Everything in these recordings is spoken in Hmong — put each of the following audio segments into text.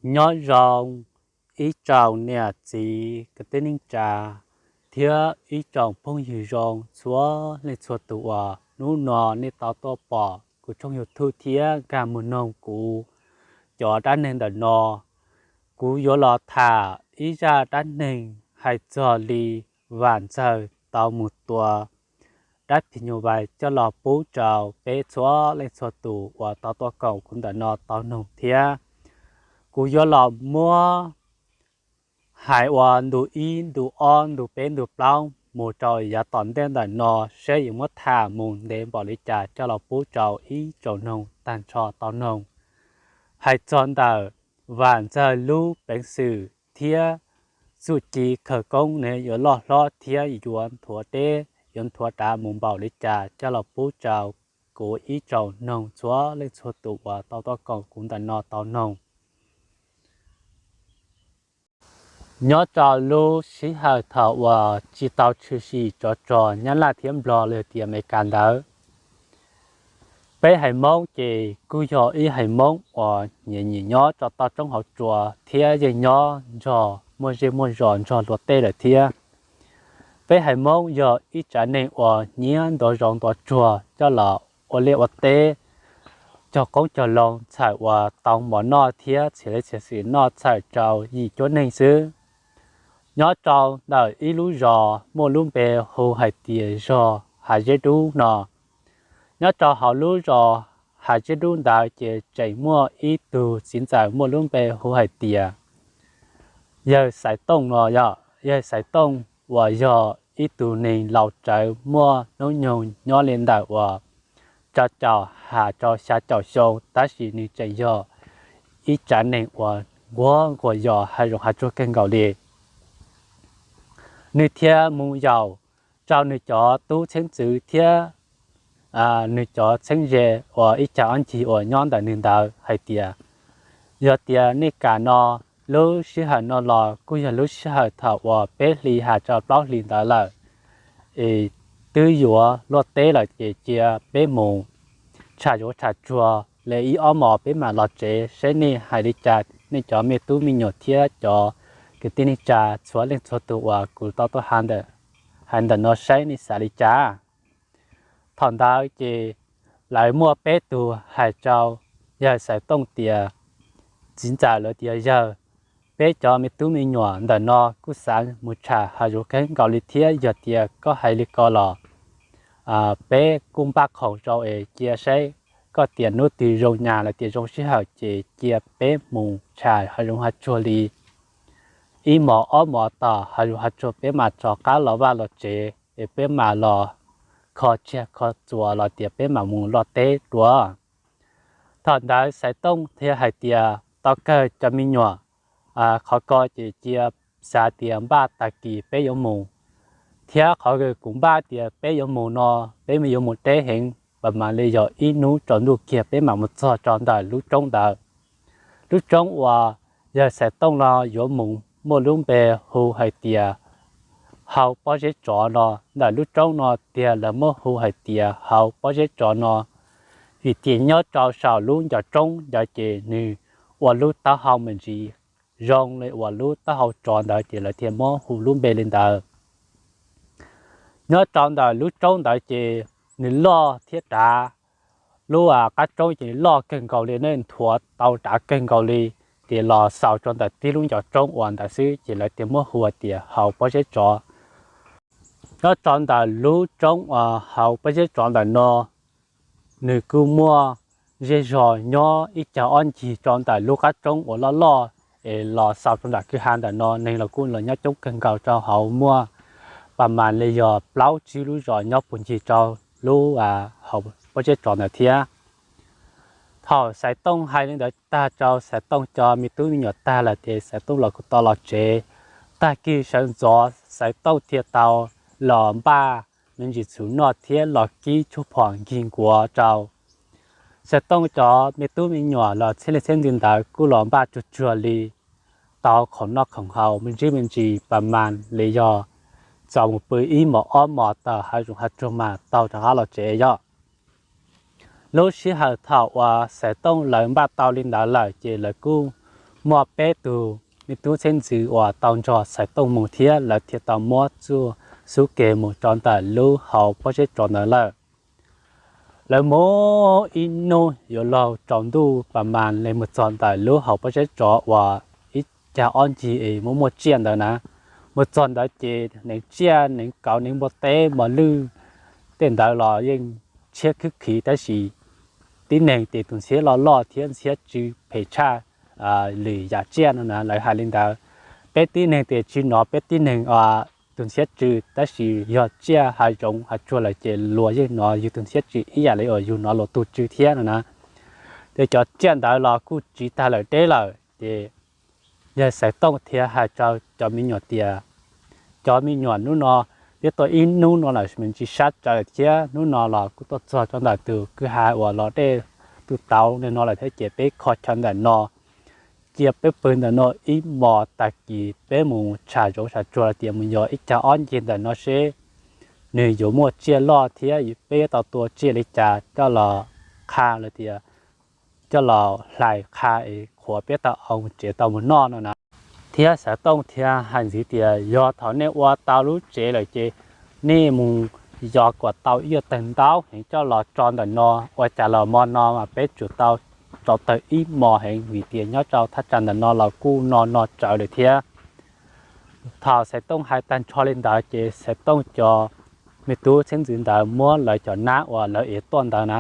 Nyob zoo ib tsoom niam txiv kwv tij neej tsa thiab ib tsoom phooj ywg zoo txhua leej txhua tus uas hnub no nej tau tuaj pom kuv tshooj YouTube thiab nkag mus noog kuv cov dab neeg ntawm no. Kuv yuav los tham ib zaj dab neeg hais txog li Vam Ntxawg tau mus tua dab phim nyuj vais coj los pub rau peb txhua leej txhua tus uas tau tuaj koom kuv ntawm no tau noog thiab. Kuv yuav los muab hais ua ntu ib, ntu ob, ntu peb, ntu plaub mus rau yav tom ntej ntawm no seb yuav muab tham mus ntev npaum li cas coj los pub rau ib tsoom noog tag nrho tau noog. Hais txog ntawm Vam Ntxawg lub peev xwm thiab txuj ci khawv koob ne yuav loj hlob thiab yuav nthuav deb yuav nthuav dav mus npaum li cas coj los pub rau kuv ib tsoom noog txhua leej txhua tus uas tau tuaj koom kuv ntawm no tau noog. Nyob rau lub sij hawm thaum uas tsis tau tshwm sim tsov rog Nyab Laj thiab Nplog los tias Amelikas ntawd, peb haiv Hmoob ces kuj yog ib haiv Hmoob uas nyiam nyiam nyob rau toj roob hauv tsua thiab yeej nyob nrog muaj zej muaj zos nrog luag tej lawm thiab. Peb haiv Hmoob yog ib tsav neeg uas nyiam ntuav zos ntuav tsuag coj los ua liaj ua teb, cog qoob cog loo txhawm uas tau mov noj thiab txhia li txhia xwm noj txhawm rau yim cuab neeg xwb. Nyob rau ntawm ib lub zos muaj lub npe hu hais tias zos Hav Zeb Dub no. Nyob rau hauv lub zos Hav Zeb Dub ntawd ces tseem muaj ib tug txiv ntxawm muaj lub npe hu hais tias yawg Xaiv Tooj no yog, yawg Xaiv Tooj uas yog ib tug neeg laus rawv muaj hnub nyoog nyob li ntawm uas rau caum has rau xya caum xyoo, tab sis nws tseem yog ib tsav neeg uas nquag nquag yos hav zoov hav tsuag kawg nkaus li. Nws thiaj mus yaum rau nws cov tub txheeb ntxwv thiab nws cov txheeb ze uas ib cag ob ncig uas nyob ntawm nws ntawd hais tias, yog tias nej kam no, lub sij hawm no los kuj yog lub sij hawm thaum uas peb hlis has rau plaub hlis ntawd lawm, es twb yuav luaj teb lawm ces cia peb mus tsham zoov tsham tsuag li ib ob hmos peb mam los tsev, saib nej hais li cas, nej cov me tub me nyuam thiab cov kwv tij neej tsa txhua leej txhua tus uas kuv tau tuaj hais ntawm no saib nej xav li cas. Thaum ntawd ces lawv muaj peb tug hais rau yawg Xaiv Tooj tias, txiv ntxawm lawv tias, yawg, peb cov me tub me nyuam ntawm no kuj xav mus tsham hav zoov kawg nkaus li thiab, yog tias koj hais li ko los peb kuj npaj khoom rau es cia saib koj tias hnub twg zoo nyas los tias zoo sij hawm ces cia peb mus tsham hav zoov hav tsuag li ib hmos ob hmos tom hav zoov hav tsuag peb mam rov qab los vaj los tsev es peb mam los kho tsiaj kho txuas los tias peb mam mus luaj teb dua. Thaum ntawd Xaiv Tooj thiaj hais tias, tau kawg cov me nyuam, qhov ko ces cia xav tias npaj tag kis peb yuav mus, thiab qhov kuv npaj tias peb yuav mus no, peb yuav mus deb heev, pab mam li yog ib hnub tsaus ntuj kiag peb mam mus txog rau ntawm lub roob ntawd. Lub roob uas yawg Xaiv Tooj no yuav mus muaj lub npe hu hais tias hau pob zeb tsov no. Ntawm lub roob no tiag lawv muab hu hais tias hau pob zeb tsov no, vim tias nyob rau saum lub ncov roob ntawd ces nws ua lub taub hau me ntsis zoo li uas lub taub hau tsov ntawd ces lawv thiaj muab hu lub npe li ntawd. Nyob rau ntawm lub roob ntawd ces nws loj thiab dav, lub qab roob ces nws loj kawg nkaus li ne, nthuav tau dav kawg nkaus li, ces los xaus rau ntawm tib lub ncov roob uas ntawd xwb ces lawv thiaj muab hu tias hau pob zeb tsov. Nyob rau ntawm lub roob uas hau pob zeb tsov ntawm no, nws kuj muaj zej zog nyob ib cag ob ncig rau ntawm lub qab roob uas loj loj es los xaus rau ntawm kwj ha ntawm no, neeg los kuj los nyob coob kawg nkaus rau hauv, muaj pab mam li yog plaub tsib lub zos nyob puag ncig rau lub hau pob zeb tsov ntawd thiab. Thaum Xaiv Tooj hais li ntawd tag rau Xaiv Tooj cov me tub me nyuam tag lawm ces Xaiv Tooj los kuj tau los tsev. Tag kis sawv ntxov Xaiv Tooj thiaj tau los npaj me ntsis txhuv noj thiab los kib tshuaj phom nkig nkuav rau. Xaiv Tooj cov me tub me nyuam los txhiab leej txhiab ntxwv ntawd kuj los npaj tsuag tsuag li, tau khoom noj khoom haus me ntsis me ntsis pab mam li yog txaus mus pw ib hmos ob hmos tawm hav zoov hav tsuag mas tau rov qab los tsev yog. Lub sij hawm thaum uas Xaiv Tooj lawv npaj tau li ntawd lawm ces lawv kuj muaj peb tug me tub xeeb ntxwv uas tau nrog Xaiv Tooj mus thiab lawv thiaj tau muab txuj xub ke mus rau ntawm lub hauv pob zeb tsov ntawd lawm. Lawv mus ib hnub yuav luag tsaus ntuj pas mas li mus txog ntawm lub hauv pob zeb tsov uas ib cag ob ncig es muaj muaj tsiaj ntawd na. Mus txog ntawd ces neev tsiaj neev kauv neev npua teb mos lwj tej ntawd los yeej tshiab khwb khiv tab sis tib neeg ces tus ntxhiab loj loj thiab ntxhiab tsw phem tshaj lwm yam tsiaj no na. Lawv hais li ntawd, peb tib neeg ces tsis hnov peb tib neeg tus ntxhiab tsw tab sis yog tsiaj hav zoov hav tsuag lawm ces luag yeej hnov yus tus ntxhiab tsw ib yam li uas yus hnov luag tug tsw thiab no na. Ces cov tsiaj ntawd los kuj tsiv tag lawm deb lawm ces yawg Xaiv Tooj thiaj hais rau cov me nyuam tias, cov me nyuam, hnub no peb tuaj ib hnub no lawm me ntsis sab tsawv lawm thiab hnub no los kuj tuaj txog rau ntawm tus kwj ha uas los dej tus tauv no lawm thiab ces peb kho chaw ntawm no cia peb pw ntawm no ib hmos tag kis peb mus tsham zoov tsham tsuag los tias mus yos ib cag ob ncig ntawm no seb nws yuav muaj tsiaj loj thiab peb yuav tau tua tsiaj li cas coj los qha los tias coj los hlais qha es qhuav peb tau ua tsev tau mus noj no na. Thiab Xaiv Tooj thiaj hais ntxiv tias yog thaum nej ua tau lub tsev lawm ces nej mus yos kom tau ib yuav tawg ntaub heev coj los tso ntawm no, ua cas los hmo no mas peb tsum tau tso tawg ib hmos heev vim tias nyob rau thaj tsam ntawm no los kuj no no tsawv lawm thiab. Thaum Xaiv Tooj hais tag nrho li ntawd ces Xaiv Tooj cov me tub xeeb ntxwv ntawd muab lawv cov nab uas lawv ev tuaj ntawd na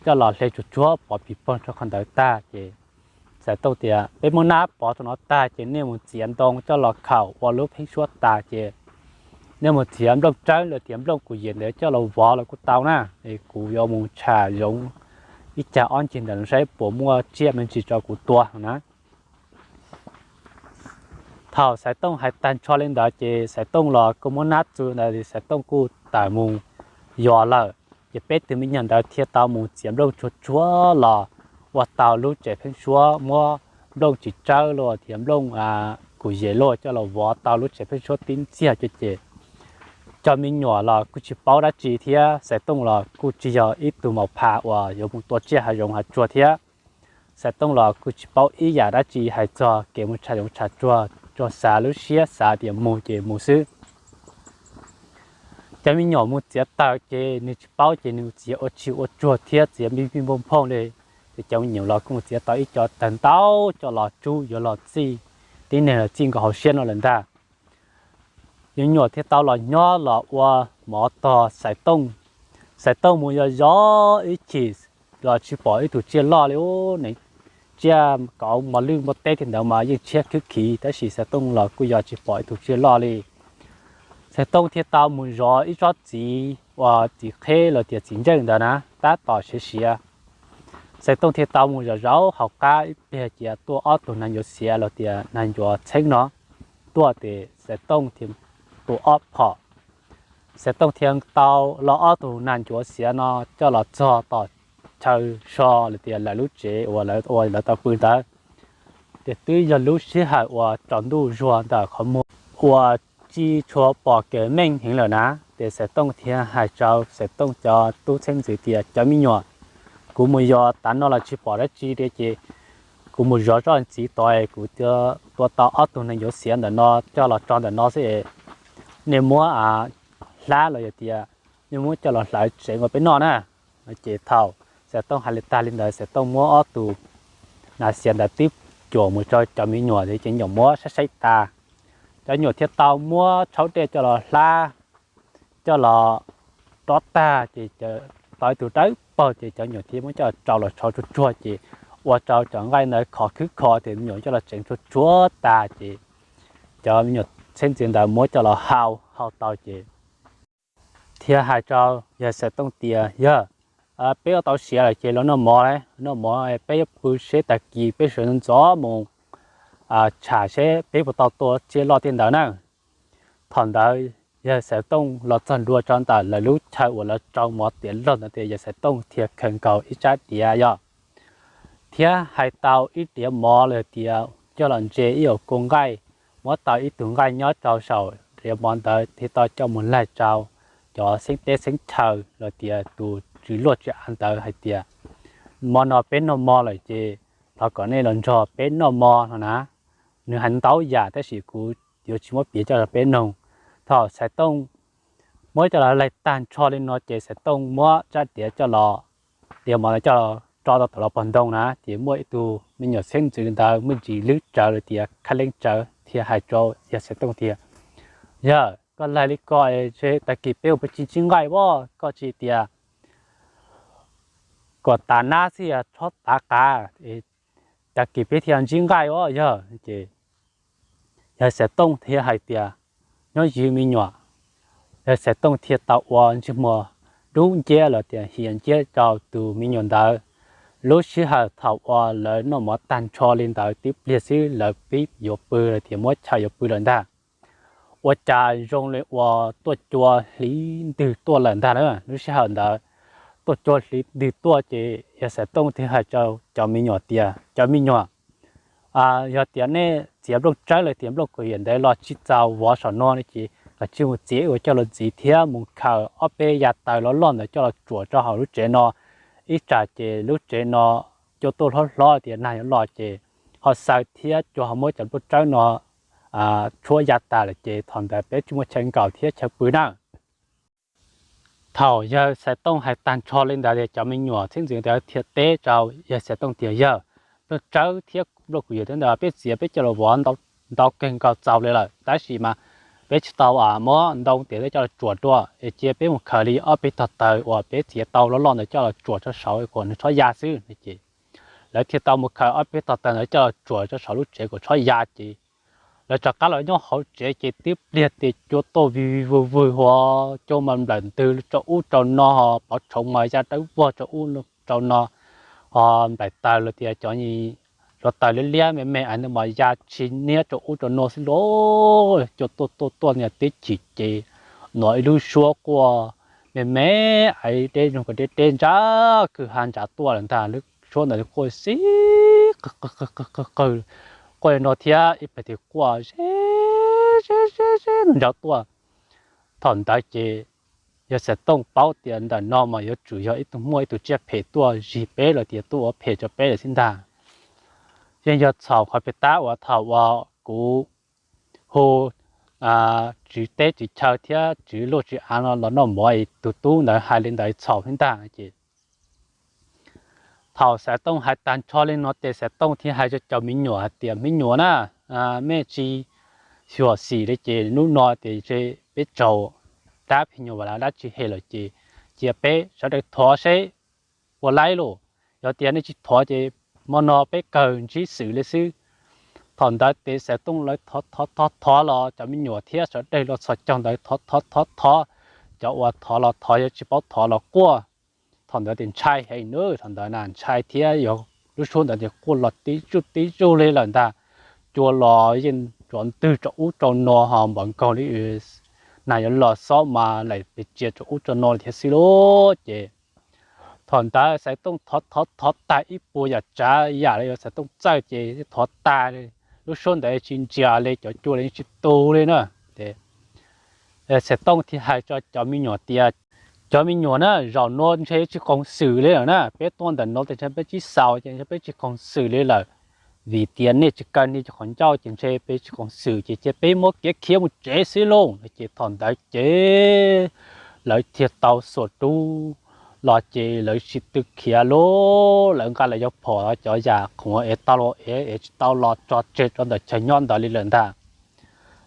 coj los hle tsuag tsuag pov pig poog rau qhov ntawd tag ces Xaiv Tooj tias peb muab nab pov rau no tag ces nej mus txiav ntoo coj los khaum ua lub pheeb suab tas ces nej mus txiav nplooj tsawb los tias nplooj kuv yem ntawd coj los vov los kuj tau na. Es kuv yuav mus tsham zoov ib cag ob ncig ntawm no saib puas muaj tsiaj me ntsis rau kuv tua na. Thaum Xaiv Tooj hais tag nrho li ntawd ces Xaiv Tooj los kuj muab nab txug ntawd Xaiv Tooj kuj tawm mus yos lawm. Ces peb tug me nyuam ntawd thiaj tau mus txiav nplooj tsuag tsuag los ua tau lub tsev pheeb suab, muab nplooj tsis tsawb los tias nplooj kuv yem luaj coj los vov tau lub tsev pheeb suab tib ntxiag ces cov me nyuam los kuj tsis paub dab tsi thiab Xaiv Tooj los kuj tsis yog ib tug maum phas uas yuav mus tua tsiaj hav zoov hav tsuag thiab. Xaiv Tooj los kuj tsis paub ib yam dab tsi hais txog kev mus tsham zoov tsham tsuag, tsuas xav lub siab xav tias mus ces mus xwb. Cov me nyuam mus txiav taws ces nws tsis paub ces nws txiav ua tsis ua tsuag thiab txiav npij npij nphooj nphooj li. Ces cov me nyuam los kuj mus txiav tau ib co tawg ntaub coj los tsub yuav los txij, tib neeg los txij nkaus hauv siab no lawm ntag. Cov me nyuam thiaj tau los nyob los ua mov tog Xaiv Tooj. Xaiv Tooj mus yos zov ib chim los tsis pom ib tug tsiaj loj li ub ne. Tsiaj kauv mos lwj npua teb tej ntawd mas yeej tshiab khwb khiv tab sis Xaiv Tooj los kuj yos tsis pom ib tug tsiaj loj li. Xaiv Tooj thiaj tau mus zov ib tsob txiv uas txiv qheb los tias txiv ntsewj ntawd na tab tom siav siav. Xaiv Tooj thiaj tau mus zov zov hauv qab ib pliag cia tuaj ob tug nag ncuav xiav los tias nag ncuav txheeb no tuaj ces Xaiv Tooj thiaj tua ob phom. Xaiv Tooj thiaj tau los ob tug nag ncuav xiav no coj los txog tom chaw so los tias lawv lub tsev uas lawv tau pw ntawd. Ces twb yog lub sij hawm uas tsaus ntuj zuag ntawm qhov muag uas tsis tshua pom kev meej heev lawm na. Ces Xaiv Tooj thiaj hais rau Xaiv Tooj cov tub txheeb ntxwv tias cov me nyuam, kuv mus yos tav no los tsis pom dab tsi li ces kuv mus zov tsob txiv tod kuv tua tau ob tug neeg yuav xiav ntawm no coj los tso ntawm no xwb. Nej muab hlab los yog tias nej muab coj los hlawv tsev ua peb noj na. Ces thaum Xaiv Tooj hais li tag li ntawd Xaiv Tooj muab ob tug nas xiav ntawd tib cuam mus rau cov me nyuam ces cov me nyuam muab saib saib tas. Cov me nyuam thiaj tau muab tshaub dej coj los hlab, coj los dob tag ces tau ib tug dawb paug ces cov me nyuam thiaj muab coj los rau los tshov tsuag tsuag ces ua rau cov nqaij ntawd khov khwb kho ces me nyuam coj los tseev tsuag tsuag tas ces cov me nyuam txheeb ntxwv ntawd muab coj los hau, hau tau ces thiaj hais rau yawg Xaiv Tooj tias yawg, peb ua tau siav lawm ces los noj mov, noj mov peb yuav pw seb tag kis peb sawv ntxov mus tsham seb peb puas tau tua tsiaj loj tej ntawd na. Thaum ntawd yawg Xaiv Tooj los txog ntua rau ntawm lawv lub chaw uas lawv rau mov tiav log ntawd ces yawg Xaiv Tooj thiaj khaws nkaus ib rab diav yog thiab hais tau ib diav mov los tias coj los ntse ib yam kua nqaij, muab tau ib tug nqaij nyob rau saum diav mov ntawd thiaj tau coj mus laig rau cov xeeb teb xeeb chaw los tias tus tswv luaj tswv av ntawd hais tias, hmo no peb noj mov lawm ces thov kom nej los nrog peb noj mov no na. Nws hais ntau yam tab sis kuv yuav tsis muab piav coj los peb noog. Thaum Xaiv Tooj muab coj los laig tag nrho li no ces Xaiv Tooj muab tsab tiav coj los, tiav mov ntawd coj los tso rau tom los pog ntoo na, ces muaj ib tug me nyuam xeeb ntxwv ntawd muaj ntsis lwb tsawv los tias khab leeb tsawv thiaj hais rau yawg Xaiv Tooj tias, Yawg, koj laig li ko es tag kis peb ua peb tsis ntsib nqaij as, koj tsis tias kom tav nab xwb es txhob tav qav, tag kis peb thiaj ntsib nqaij as yawg. Ces yawg Xaiv Tooj thiaj hais tias, Nyob ywg me nyuam. Yawg Xaiv Tooj thiaj tau ua ntsej muag dub nciab los tias hiam nciab rau tus me nyuam ntawd. Lub sij hawm thaum uas lawv noj mov tag nrho li ntawd tib pliag xwb lawv pib yuav pw los tias muab chaw yuav pw lawm ntag. Ua cas zoo li uas tuaj cua hliv ntwg tuaj lawm ntag na. Lub sij hawm ntawd tuaj cua hliv ntwg tuaj ces yawg Xaiv Tooj thiaj hais rau cov me nyuam tias, Cov me nyuam, yog tias nej txiav nplooj tsawb los tias nplooj kuv yawm ntawd los tsis txaus vov saum no no ces koj cia li mus txiav ua coj los ntxiv thiab mus khaws ob peb yav taws loj loj ntawd coj los tsuam rau hauv lub tsev no. Ib tsam ces lub tsev no cua tuaj hlob hlob tias nag yuav los ces ho xaws thiab cua ho muab cov nplooj tsawb no tshuab ya tas lawm ces thaum ntawd peb tsis muaj chaw nkaum thiab chaw pw na. Thaum yawg Xaiv Tooj hais tag nrho li ntawd ces cov me nyuam xeeb ntxwv ntawd thiaj teb rau yawg Xaiv Tooj tias, Yawg, nplooj tsawb thiab nplooj kuv yawm ntawd peb txiav peb coj los vov ntau kawg nkaus txaus li lawm tab sis mas peb tsis tau muab ntoo tias coj los tsuam dua es cia peb mus khaws li ob peb tog taws uas peb txiav tau loj loj ntawd coj los tsuam rau saud kom nws tshob ya xwb no ces lawv thiaj tau mus khaws ob peb tog taws ntawd coj los tsuam rau saum lub tsev kom tshob ya ces lawv rov qab los nyob hauv tsev ces tib pliag ces cua tuaj vig vig vwg vwg hos cua mas nplawm ntws rau ub rau no hos pov tshoov mas ya dawb vog rau ub rau no hos nplaim taws los tias cov hluav taws liab liab me me ntawd mas ya tsis niab rau ub rau no xwb lauj. Cua tuaj tuaj tuaj nias tib chim ces hnov ib lub suab quaj me me ib deb zoo nkaus deb deb ntsab kwj ha ntsab tuaj lawm ntag. Lub suab ntawd quaj xib qw qw qw qw qw, quaj li no thiab ib pliag ces quaj ze ze ze ze ntsab tuaj. Thaum ntawd ces yawg Xaiv Tooj paub tias ntawm no mas yuav tsum yog ib tug muaj ib tug tsiaj phem tuaj zig peb los tias tuaj ua phem rau peb lawm xwb ntag. Yeej yog txhaum qhov pem tab uas thaum uas kuv hu tswv teb tswv chaw thiab tswv luj tswv av no los noj mov es tus tub ntawd hais li ntawd txhaum xwb ntag ces thaum Xaiv Tooj hais tag nrho li no ces Xaiv Tooj thiaj hais rau cov me nyuam hais tias, Me nyuam na, mej tsis xyuam xim li ces hnub no ces ntshe peb raug dab phim nyuj vais las dab tsi hem lawm ces cia peb sawv daws thov seb puas laib lauj. Yog tias nej tsis thov ces hmo no peb kawg ntsib xwm li xwb. Thaum ntawd ces Xaiv Tooj lawv thov thov thov thov los cov me nyuam thiab sawv daws los txhos caug ntawd thov thov thov thov, cov uas thov los thov, yog tsis paub thov los quaj. Thaum ntawd ces ntshai heev na, thaum ntawd na ntshai thiab yog lub suab ntawd ces quaj los tib zuj tib zuj li lawm ntag. Cua los yeej tsuav ntwg rau ub rau no ho npaum nkaus li nag yuav los xob mas laim pes tsia rau ub rau no li thiab xwb lauj. Ces thaum ntawd Xaiv Tooj thov thov thov tag ib puas yam tsav yam li uas Xaiv Tooj txawj ces thov tag li, lub suab ntawd tsis ntsias li, cov cua los yeej tsis tu li na. Xaiv Tooj thiaj hais rau cov me nyuam tias, Cov me nyuam na, zaum no ntshe tsis qoos xwm li lawm na, peb tuaj ntawm no ces ntshe peb tsis xaus ces ntshe peb tsis qoos xwm li lawm, vim tias nej tsis kaw nej cov qhov ncauj ces ntshe peb tsis qoos xwm ces cia peb muab kiag khiav mus tsev xwb lauj. Ces thaum ntawd ces lawv thiaj tau xuas rub los ces lawv tsis tw khiav lauj, lawv nqa lawv cov phom cov yam khoom es tau los es tsis tau los tso tseg rau ntawm chaw nyob ntawd li lawm ntag.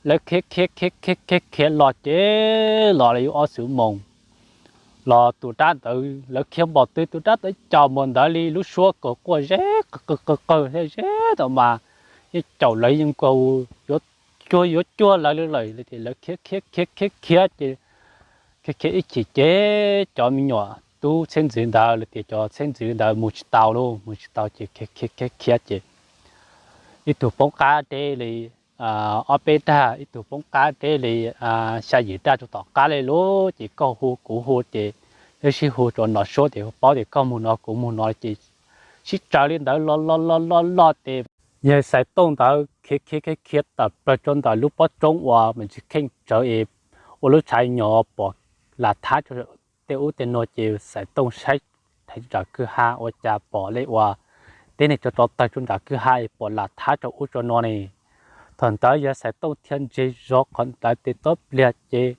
Lawv khiav khiav khiav khiav khiav khiav los ces los li yuav ob xuv moos los tus dab ntawd lawv khiav npaum twg tus dab ntawd caum npaum ntawd li, lub suab kawg quaj zeb qw qw qw thiab zeb tau mas yeej caum lawv yeej nkaus yuav cuag yuav cuag lawv li lawm. Lawv khiav khiav khiav khiav khiav ces khiav khiav ib chim ces cov me nyuam tub txheeb ntxwv ntawd los tias cov txheeb ntxwv ntawd mus tsis tau lauj, mus tsis tau ces khiav khiav khiav khiav ces ib tug poob qab deb li ob peb dag, ib tug poob qab deb li xya yim dag rau tom qab li lauj. Ces koj hu kuv hu ces wb sib hu rau nov suab ces paub tias koj mus no kuv mus no ces sib tsaws li ntawd los los los los los ces yawg Xaiv Tooj ntawd khiav khiav khiav khiav tawm plaws rau ntawm lub pob roob uas me ntsis kheej tsawv es ua lub tshav nyom pom lam thab tej ub tej no ces Xaiv Tooj saib nram kwj ha ua cas pom li uas teb neeg tso rau tawg rau nram kwj ha es pom lam thab rau ub rau no ne. Thaum ntawd yawg Xaiv Tooj thiaj ntsia zov qhov ntawd tes txob pliag ces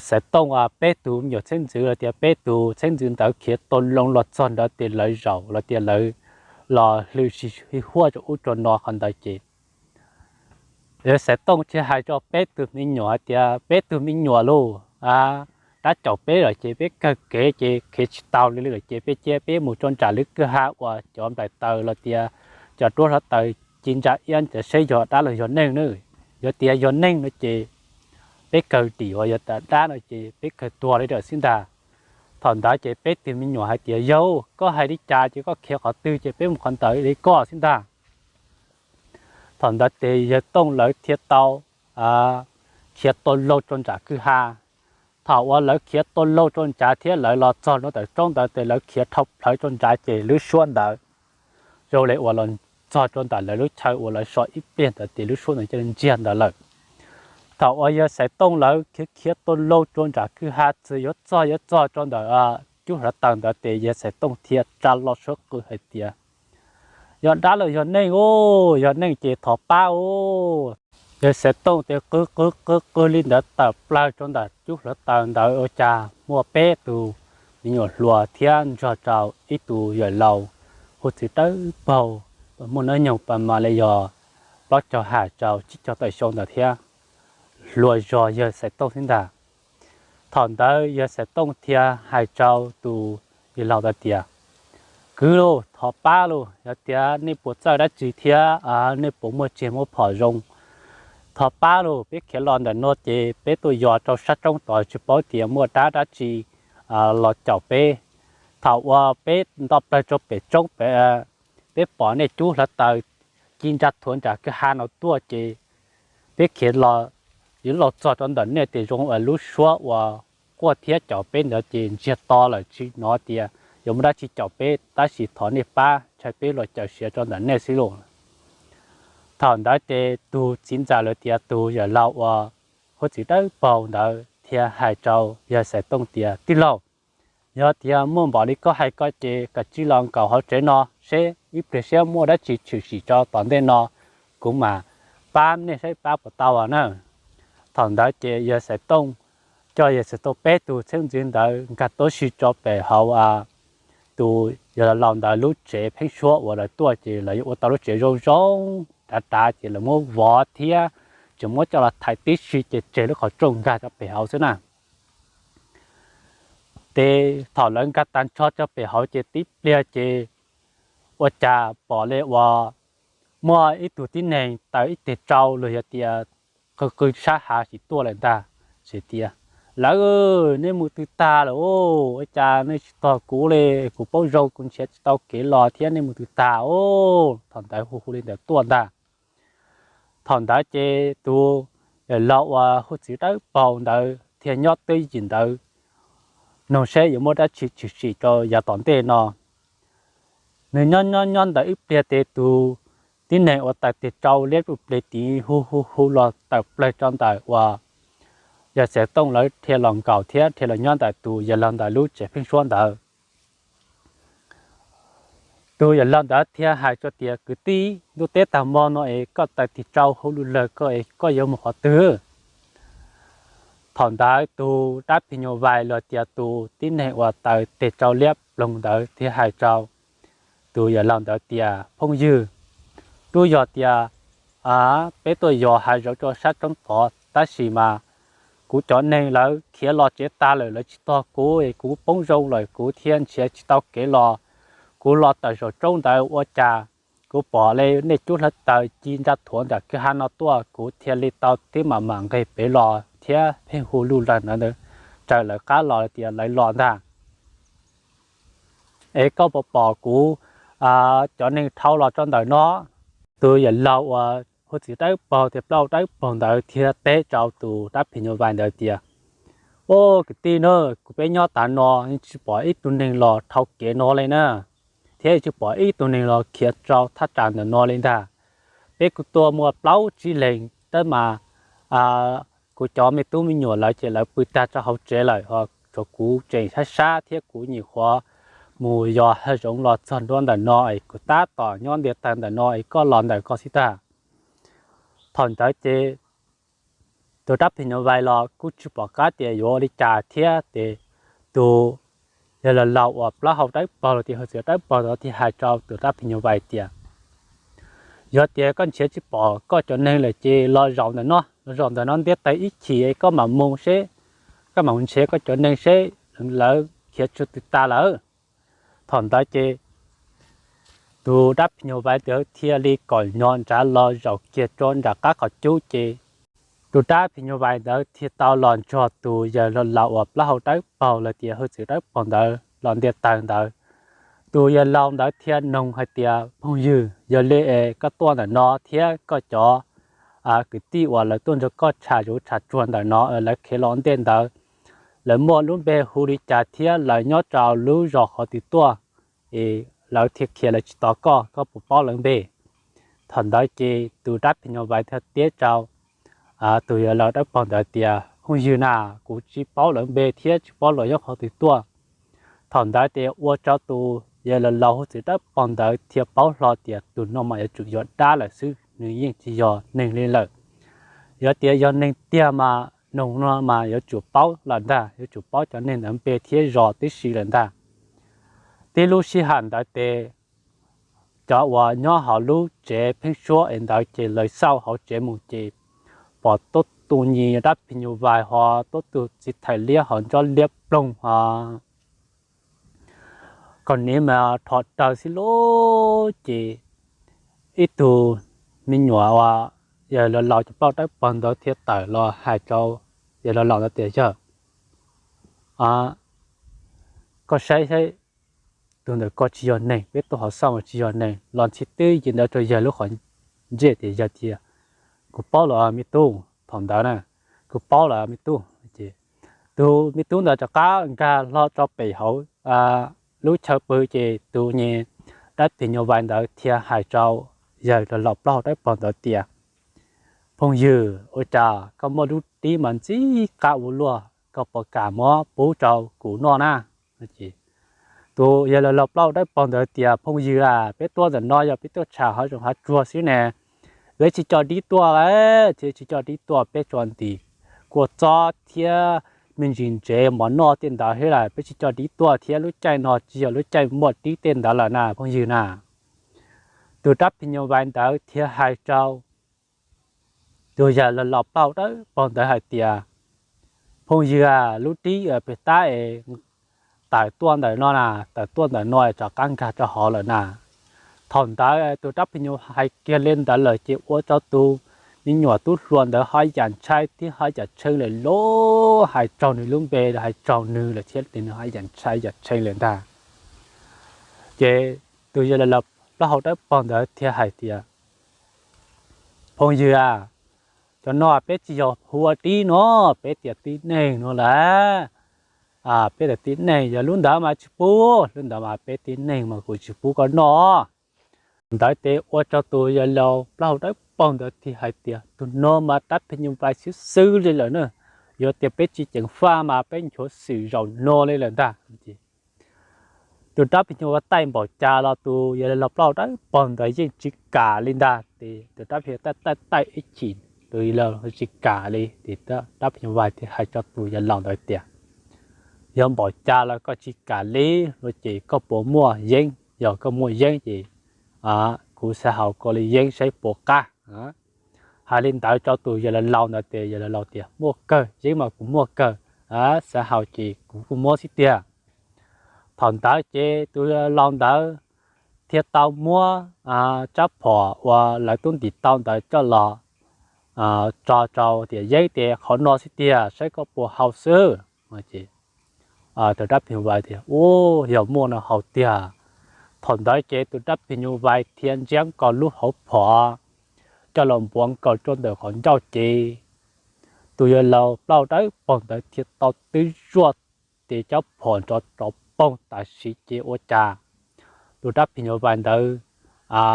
Xaiv Tooj peb tus me nyuam xeeb ntxwv los tias peb tus xeeb ntxwv ntawd khiav tau loo los txog ntawd tes lawv zaum los tias lawv los hlwm si huaj rau ub rau no qhov ntawd ces yawg Xaiv Tooj thiaj hais rau peb tus me nyuam hais tias peb tus me nyuam lauj, rab caum peb lawm ces peb kawg kev ces khiav tsis tau li lawm ces peb cia peb mus rau nram lub kwj ha uas cov nplaim taws los tias cov duab hluav taws ci ntsa iab ntawd seb yog dab los yog neeg na. Yog tias yog neeg no ces peb kawg dim, uas yog tias dab no ces peb kawg tuag li lawm xwb ntag. Thaum ntawd ces peb tus me nyuam hais tias yawg, koj hais li cas ces koj khiav qhov twg ces peb mus qhov ntawd li koj xwb ntag. Thaum ntawd ces yawg Tooj lawv thiaj tau khiav tau laug rau nram kwj ha. Thaum uas lawv khiav tau laug rau nrad thiab lawv los txog rau ntawm roob ntawd ces lawv khiav dhau plawv rau nrad ces lub suab ntawd zoo li uas los txog rau ntawm lawv lub chaw uas lawv so ib pliag ntawd ces lub suab ntawd cia li ntsiag ntawd lawm. Thaum uas yawg Xaiv Tooj lawv khiav khiav tau laug rau nram kwj ha txog yuav txog yuav txog rau ntawm cub hluav taws ntawd ces yawg Xaiv Tooj thiaj tsa lo suab qw hais tias yog dab los yog neeg os, yog neeg ces thov pab os. Yawg Xaiv Tooj ces qw qw qw qw li ntawd tawm plaws rau ntawm cub hluav taws ntawd ua cas muaj peb tus me nyuam hluas thiab nrog rau ib tus yawm laus hu txiv dawb paug, muaj hnub nyoog pas mas li yog plaub caug hais rau tsib caug tawm xyoo ntawd thiab, hluas zog yawg Xaiv Tooj xwb ntag. Thaum ntawd yawg Xaiv Tooj thiaj hais rau tus yawm laus ntawd tias kwv lauj, thov pab lauj, yog tias nej puas txawj dab tsi thiab nej puas muaj tsiaj muaj phom zoo, thov pab lauj, peb khiav los ntawm no ces peb tuaj yos rau sab roob tod tsis paub tias muaj dab dab tsi los caum peb. Thaum uas peb nto plaws rau pem roob pem, peb pom nej cub hluav taws ci ntsa thuav nram kwj ha no tuaj ces peb khiav los yuav los txog rau ntawm nej ces zoo uas lub suab uas quaj thiab caum peb ntawd ces ntsiag to lawm, tsis hnov tias yuav muaj dab tsi caum peb, tab sis thov nej pab ntshai peb los caum siav rau ntawm nej xwb lauj. Thaum ntawd ces tus txiv ntxawm los tias tus yawm laus uas hu txiv dawb paug ntawd thiaj hais rau yawg Xaiv Tooj tias tij laug, yog tias muaj npaum li koj hais ko ces koj cia li los nkaum hauv tsev no seb ib pliag seb muaj dab tsi tshwm sim rau tom ntej no, kuv mam pab nej saib pab puas tau na. Thaum ntawd ces yawg Xaiv Tooj coj yawg Xaiv Tooj peb tus xeeb ntxwv ntawd nkag tuab si rau pem hauv tus yawm laus ntawd lub tsev pheeb suab uas lawv tuaj ces lawv yuav ua tau lub tsev zoo zoo dav dav ces lawv muab vov thiab tseem muab coj los thaiv tib si ces tseg lub qhov rooj nkag rau pem hauv xwb na. Ces thaum lawv nkag tag nrho rau pem hauv ces tib pliag ces ua cas pom li uas muaj ib tug tib neeg taws ib teg tsau los yog tias qw qw sab hav sim tuaj lawm ntag. Ces tias lawv, nej mus twg tag lawm os, ua cas nej tsis tos kuv li, kuv poob zoo kuv nrhiav tsis tau kev los thiab nej mus twg tag os. Thaum ntawd hu hu li ntawd tuaj ntag. Thaum ntawd ces tus yawm laus uas hu txiv dawb paug ntawd thiaj nyob twj ywm ntawd noog seb yuav muaj dab tsi tshwm sim rau yav tom ntej no. Nws nyob nyob nyob ntawd ib pliag ces tus tib neeg uas taws teg tsau liab pliag tid hu hu hu los tawm plaws rau ntawm uas yawg Xaiv Tooj lawv dhia los nkaum thiab dhia los nyob ntawm tus yawm laug ntawd lub tsev pheeb suab ntawd. Tus yawm laug ntawd thiaj hais rau tias kwv tij, ntuj teb tag hmo no es koj taws teg tsau hu lug lawg koj es koj yuav mus qhov twg? Thaum ntawd tus dab phim nyuj vais los tias tus tib neeg uas taws teg tsau liab ploog ntawd thiaj hais rau tus yawm laug ntawd tias phooj ywg, twb yog tias peb tuaj yos hav zoov rau sab roob tod tab sis mas kuv cov neeg lawv khiav los tsev tag lawm, lawv tsis tos kuv es kuv poob zoo lawm kuv thiaj nrhiav tsis tau kev los. Kuv los tawm saum roob ntawd ua cas kuv pom li nej cub hlawv taws ci ntsa thuav ntawm kwj ha no tuaj, kuv thiaj li tau tib mam mam nqes pem los thiab pheej hu lug lawg ntawd raws lawv qab los tias lawv los ntag. Es koj puas pom kuv cov neeg dhau los rau ntawm no? Tus yawm laug uas hu txiv dawb paug tias plaub dawb paug ntawd thiaj teb rau tus dab phim nyuj vais ntawd tias, o, kwv tij na, kuv peb nyob tav no yeej tsis pom ib tug neeg los dhau kev no li na, thiab yeej tsis pom ib tug neeg los khiav rau thaj tsam ntawm no li ntag. Peb kuj tuaj muaj plaub tsib leeg tab mas kuv cov me tub me nyuam lawv ces lawv pw tag rau hauv tsev lawm, tshuav kuv tseem sab sab thiab kuv nyuam qhuav mus yos hav zoov los txog nruab ntawm no es kuv tab tom nyob ntiaj teb ntawm no es koj los ntawm ko xwb tag. Thaum ntawd ces tus dab phim nyuj vais los kuj tsis pom qab tias yuav ua li cas thiab ces tus yawg laus laus uas plaub hau dawb paug los tias hwj txwv dawb paug ntawd thiaj hais rau tus dab phim nyuj vais tias, yog tias koj nrhiav tsis pom koj cov neeg lawm ces los zaum ntawm no, los zaum ntawm no ntiaj teb ib chim koj mam mus seb, koj mam mus nrhiav koj cov neeg seb lawv khiav tsuj twg tas lawm. Thaum ntawd ces tus dab phim nyuj vais ntawd thiaj li kom nyo nrad los zaum kiag rau nram qab qhov cub ces tus dab phim nyuj vais ntawd thiaj tau los nrog tus yawg laus laus uas plaub hau dawb paug los tias hwj txwv dawb paug ntawd los ntiaj teb ntawd. Tus yawg laus ntawd thiaj noog hais tias, phooj ywg, yog li es koj tuaj ntawm no thiab koj cov kwv tij uas lawv tuaj nrog koj tsham zuv tsham tsuag ntawm no lawv khiav los ntej ntawd, lawv muaj lub npe hu li cas thiab lawv nyob rau lub zos qhov twg tuaj, es lawv thiaj khiav lawv tsis tos koj, koj puas paub lawv npe? Thaum ntawd ces tus dab phim nyuj vais thiaj teb rau tus yawg laus dawb paug ntawd tias, phooj ywg na, kuv tsis paub lawv npe thiab tsis paub lawv nyob qhov twg tuaj. Thaum ntawd ces ua rau tus yawg laus laus hwj txwv dawb paug ntawd thiaj paub hlo tias tus no mas yuav tsum yog dab lawm xwb, nws yeej tsis yog neeg li lawm. Yog tias yog neeg tiag mas noog no mas yuav tsum paub lawm ntag, yuav tsum paub cov neeg ntawd npe thiab zos tib si lawm ntag. Tib lub sij hawm ntawd ces cov uas nyob hauv lub tsev pheeb suab es ntawd ces lawv xauj hauv tsev mus ces pom tuab tus nyuag dab phim nyuj vais ho tuab tus txiv thais liab ho ntsoj liab ploog ho kom niv mas rho raws xwb lauj. Ces ib tug me nyuam uas yawg laus laus cov plaub dawb paug ntawd thiaj tawm los hais rau yawg laus laus ntawd tias, yawg, koj saib saib, tus ntawm ko tsis yog neeg, peb tuaj hauv xauj mas tsis yog neeg. Los ntxhi twb yim ntawd rau yawg lub qhov ntsej tias, yawg tias, kuv paub lawm me tub. Thaum ntawd na, kuv paub lawm me tub. Tus me tub ntawd rov qab nkag hlo rau pem hauv lub chaw pw ces tus nyuag dab phim nyuj vais ntawd thiaj hais rau yawg laus laus plaub hau dawb paug ntawd tias, phooj ywg, ua cas koj muaj lub dib mas ntxim qab ua luaj, koj puas kam muab pub rau kuv noj na? Tus yawg laus laus plaub hau dawb paug ntawd tias, phooj ywg a, peb tuaj ntawm no yog peb tuaj tsham hav zoov hav tsuag xwb ne, peb tsis coj dib tuaj, tsis coj dib tuaj, peb tsuas ntim kua txob thiab me ntsis ntsev mov noj tej ntawd xwb las, peb tsis coj dib tuaj thiab lub caij no tsis yog lub caij muaj dib tej ntawd lawm na phooj ywg na. Tus dab phim nyuj vais ntawd thiaj hais rau tus yawg laus laus plaub hau dawb paug ntawd hais tias, phooj ywg a, lub dib pem tab es tawm tuaj ntawm no na, tawm tuaj ntawm no rov qab nkag rau hauv lawm na. Thaum ntawd tus dab phim nyuj hais kiag li ntawd lawm ces ua rau tus me nyuam tub hluas ntawd ho yam ntshai thiab ho yam tshee lawm lauj, hais raug nws lub npe, hais raug nws lawm thiab ces nws ho yam ntshai yam tshee lawm ntag. Ces tus yawg laus laus plaub hau dawb paug ntawd thiaj hais tias, phooj ywg a, cov no peb tsis yog hu ua dib no, peb tias tib neeg no lawm. Peb tias tib neeg, yog lub ntawd mas tsis pub, lub ntawd mas peb tib neeg mas kuv tsis pub koj noj. Ntawd ces ua rau tus yawg laus plaub hau dawb paug ntawd thiaj hais tias, tus no mas dab phim nyuj vais xwb xwb li lawm na, yog tias peb tsis ceev faj mas peb nchuav xwm zaum no li lawm ntag. Tus dab phim nyuj vais taij npaum cas los tus yawg laus plaub hau dawb paug ntawd yeej tsis kam li ntag. Ces tus dab phim nyuj vais taij taij taij ib chim, tus yawg laus tsis kam li ces dab phim nyuj vais thiaj hais rau tus yawg laus ntawd tias, yog npaum cas los koj tsis kam li no ces koj puas muaj yeeb? Yog koj muaj yeeb ces kuv xav haus koj li yeeb saib puas qab. Hais li ntawd rau tus yawg laus laus ntawd ces yawg laus laus tias, muaj kawg, yeeb mas kuv muaj kawg, xav haus ces kuv kuj muab xwb tiag. Thaum ntawd ces tus yawg laus ntawd thiaj tau muab rab phom uas lawv tub ntim tau ntawd coj los tso rau tias, yeeb ces qhov no xwb tiag, saib koj puas haus xwb. Tus dab phim nyuj vais tias, u, yog muaj no haus tiag. Thaum ntawd ces tus dab phim nyuj vais thiaj ntsiab nkaus lub hauv phom coj los npuav nkaus rau ntawm qhov ncauj ces tus yawg laus plaub hau dawb paug ntawd thiaj tau twb zuaj ces cov phom nrov rov poog tam sim ces ua cas tus dab phim nyuj vais ntawd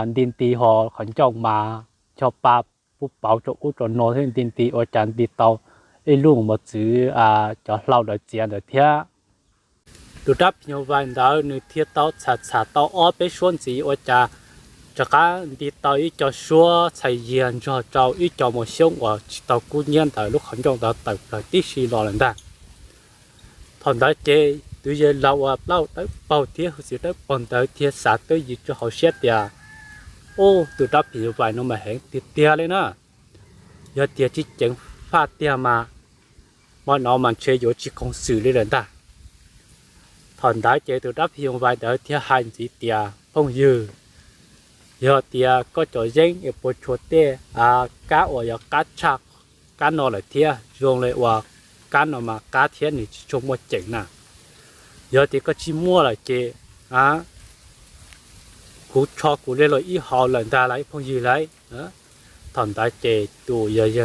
nti nti ho qhov ncauj mas cho pa pub pauv rau ub rau no thiab nti nti ua cas nti tau ib lub mos txwv cov hlau ntawd txiav ntawd thiab. Tus dab phim nyuj vais ntawd nws thiaj tau txham txham tau ob peb suab ntxiv ua cas rov qab nti tau ib co suab txhais yias ntog rau ib co mos xyoob uas tsis tau kub hnyiab ntawm lub qhov ncauj ntawd tawm plaws tib si los lawm ntag. Thaum ntawd ces tus yawg laus uas plaub dawb paug thiab huv txiv dawb paug ntawd thiaj xav twj ywm rau hauv siab tias, Ub, tus dab phim nyuj vais no mas heev tiag tiag li na. Yog tias tsis ceev faj tiag mas hmo no mas ntshe yuav tsis khoom xwm li lawm ntag. Thaum ntawd ces tus dab phim nyuj vais ntawd thiaj hais ntxiv tias, Phooj ywg, yog tias koj cov yeeb es puas tshua tej kab uas yog kab tshaj kab no lawm thiab, zoo li uas kab no mas kab thiab nws tsis tshua muaj ceem na. Yog tias koj tsis muaj lawm ces kuv tsho kuv li los ib hau lawm ntag lauj phooj ywg lauj. Thaum ntawd ces tus yawg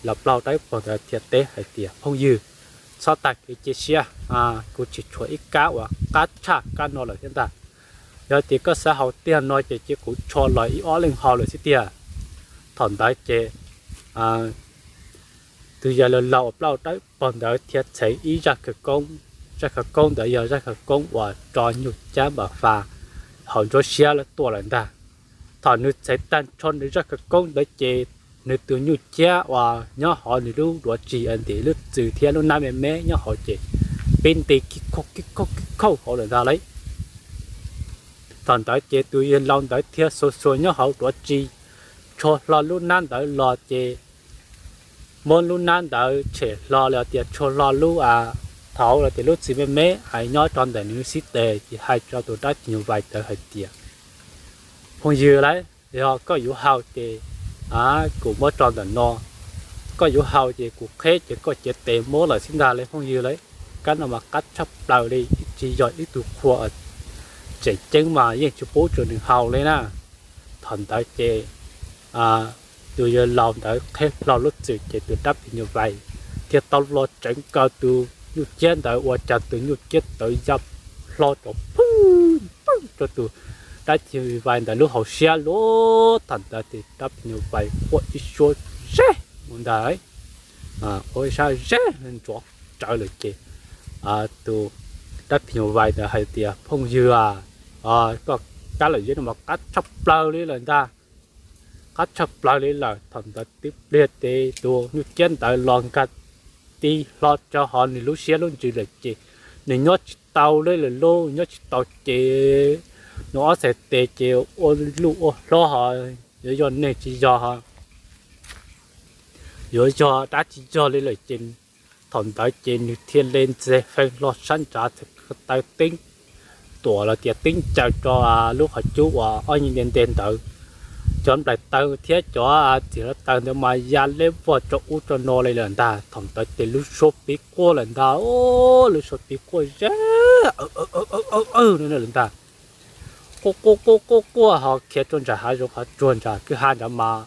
laus plaub dawb paug ntawd thiaj teb hais tias, Phooj ywg, txhob tag kev cia siab, kuv tseem tshuav ib kab uas qab tshaj kab no lawm thiab ntag. Yog tias koj xav haus tiag no ces cia kuv tsho los ib ob leeg haus lawm xwb tiag. Thaum ntawd ces tus yawg laus plaub dawb paug ntawd thiaj txheev ib zaj khawv koob. Zaj khawv koob ntawd yog zaj khawv koob uas tso nyuj ciab npam fas hauv nruab siab tuaj lawm ntag. Thaum nws txheev tag nrho nws zaj khawv koob ntawd ces nws tus nyuj ciab uas nyob hauv nws lub duav ris ntim lub txwm thiab lub nab me me nyob hauv ces pib nti kib khauj kib khauj kib khauj hauv lawm ntag lauj. Thaum ntawd ces tus yawg laus ntawd thiaj xuas xuas nyob hauv duav ris, tsho hlo lub nab ntawd los ces muab lub nab ntawd tshem hlo los tias tsho hlo lub, thaum los tias lub txwm me me nyob rau ntawm nws xib tes ces hais rau tus dab phim nyuj vais ntawd hais tias, Phooj ywg lauj, yog koj yuav haus ces kuv muab tso ntawm no. Koj yuav haus ces kuv qheb ces koj cev tes muab lawm xwb ntag lauj phooj ywg lauj. Kab no mas qab tshaj plaws li, tsis yog ib tug qhua tseem ceeb mas yeej tsis pub rau nws haus li na. Thaum ntawd ces tus yawg laus ntawd qheb hlo lub txwm ces tus dab phim nyuj vais thiaj tau los tseev kaw tus nyuj ciab ntawd ua cas tus nyuj ciab tawv ya hlo rau pwg pwg rau tus dab phim nyuj vais ntawd lub hauv siab lauj. Thaum ntawd ces dab phim nyuj vais quaj ib suab zeb mus ntag, quaj ib suab zeb ntsuav rawv lawm ces tus dab phim nyuj vais ntawd hais tias, Phooj ywg, koj kab lawm yeb no mas qab tshaj plaws li lawm ntag, qab tshaj plaws li lawm. Thaum ntawd twb pliag ces tus nyuj ciab ntawd los nkag ti hlo rau hauv nws lub siab lub ntsws lawm ces nws nyob tsis tau li lawm lauj, nyob tsis tau ces nws ob txhais tes ces ua luj ua hlob ho yuav yog neeg tsis yog ho yuav yog dab tsis yog li lawm ces thaum ntawd ces nws thiaj li ntxeg fee hlo sab nrad txhais taw teeb tuam los tias teeb caw rau lub qhov cub uas ob nyi nte nte ntawd. Cov nplaim taw thiab cov txiv hluav taws ntawd mas ya leb vog rau ub rau no li lawm ntag. Thaum ntawd ces lub suab pib quaj lawm ntag, lub suab pib quaj zeb lawm ntag, quaj quaj quaj quaj quaj ho khiav rau nram hav zoov hav tsuag nram kwj ha nrad mas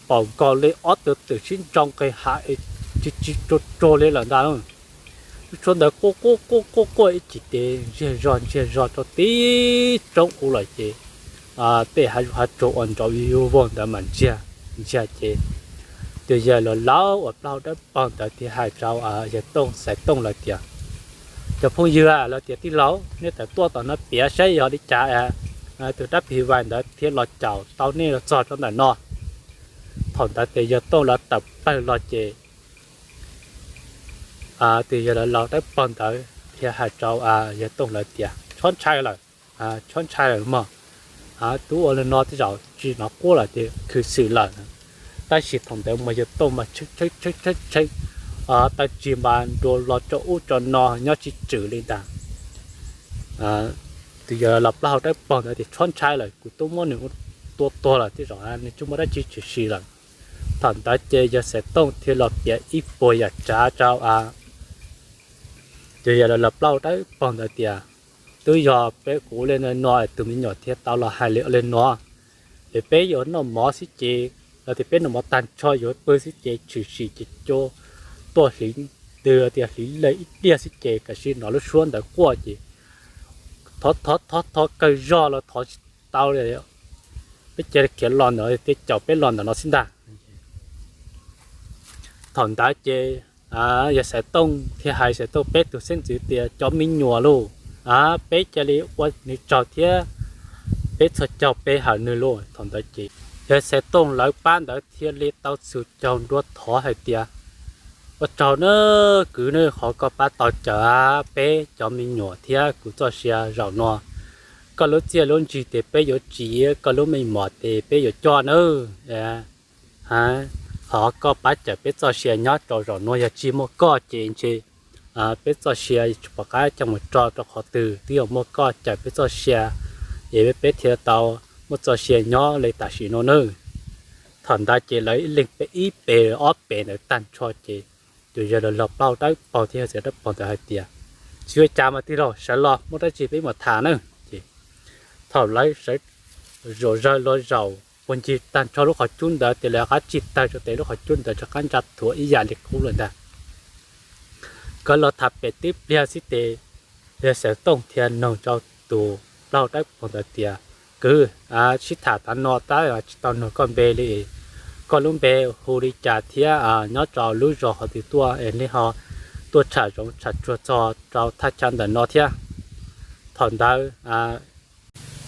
pom nkaus li ob tug twm sib ntsoo nqis hav es tsis tsis tsuag tsuag li lawm ntag. Lub suab ntawd quaj quaj quaj quaj quaj ib chim ces ntsiag zog ntsiag zog rau tib roob ub lawm ces tej hav zoov hav tsuag uas nrov yuj vog ntawd mas ntsiag ntsiag ces tus yawg laus laus uas plaub hau dawb paug ntawd thiaj hais rau yawg Tooj Xaiv Tooj lawv tias, Cov phooj ywg, lawv tias tij laug, nej tawm tuaj tom no piav saib yog li cas tus dab phim vais ntawd thiaj los caum tau nej los txog rau ntawm no. Thaum ntawd ces yawg Tooj lawv tawm plawg los ces tus yawg laus laus dawb paug ntawd thiaj hais rau yawg Tooj lawv tias, Txhob ntshai lawm, txhob ntshai lawm mog. Twb ua li no tej zaum tsis hnov quaj lawm ces khwv xwm lawm. Tab sis thaum ntawd mas yawg Tooj mas tshee tshee tshee tshee, taw tsis mas nrua los rau ub rau no nyob tsis tswm li ntag. Tus yawg laus plaub hau dawb paug ntawd tias, Txhob ntshai lawm, kuv twb muab nws tua tuag lawm tej zaum nws tsis muaj dab tsi tshwm sim lawm. Thaum ntawd ces yawg Xaiv Tooj thiaj los piav ib puas yam tsav rau tus yawg laus plaub hau dawb paug ntawd tias, Twb yog peb kuv ua li no no tus me nyuam thiaj tau los hais li ua li no. Es peb yuav noj mov xwb ces, los tias peb noj mov tag nrho yuav pw xwb ces tshwm sim ces cua tuaj hliv ntws tias hliv lej ib pliag xwb ces kav tsij hnov lub suab ntawd quaj ces thov thov thov thov kawg zog los thov tsis tau li. Peb cia li khiav los ntawm no, tej caum peb los ntawm no xwb ntag. Thaum ntawd ces Yawg Xaiv Tooj thiaj hais Xaiv Tooj peb tus xeeb ntxwv tias, cov me nyuam lauj, peb cia li ua nws tsaug thiab peb txhua caug pe hawm nws lauj. Thaum ntawd ces yawg Xaiv Tooj lawv pab ntawd thiaj li tau txhus caug nrua thov hais tias, ua tsaug na kwv na, qhov koj pab tau cawm peb cov me nyuam thiab kuv txoj sia zaum no. Koj lub txiaj lub ntsig ces peb yuav tsis, koj lub meej mom ces peb yuav coj nawb. Qhov koj pab cawm peb txoj sia nyob rau zaum no, yog tsis muaj koj ces ntshe peb txoj sia tsis pom qab coj mus tso rau qhov twg, twb yog muaj koj cawm peb txoj sia es peb thiaj tau muaj txoj sia nyob li tam sim no nawb. Thaum ntawd ces lawv ib leeg pe ib pe ob pe ntawd tag nrho ces tus yawg laus laug plaub dawb paug thiab yawg txiv dawb paug ntawd hais tias, tsis ua cas mas tij laug, sawv los muaj dab tsi peb mam tham nawb. Ces thaum lawv sawv, zaum zawg los zaum puag ncig tag nrho lub qhov cub ntawd ces lawv qab tsis tawg rau tes lub qhov cub ntawd rov qab ntsa thuav ib yam li qub lawm ntag. Nkawd los tham pem tib pliag xwb ces yawg Xaiv Tooj thiaj nug rau tus plaub dawb paug ntawd tias, kwv, sib tham tav no tab tsis tau nug koj npe li, koj lub npe hu li cas thiab nyob rau lub zos qhov twg tuaj es nej ho tuaj tsham zoov tsham tsuag txog rau thaj chaw ntawm no thiab? Thaum ntawd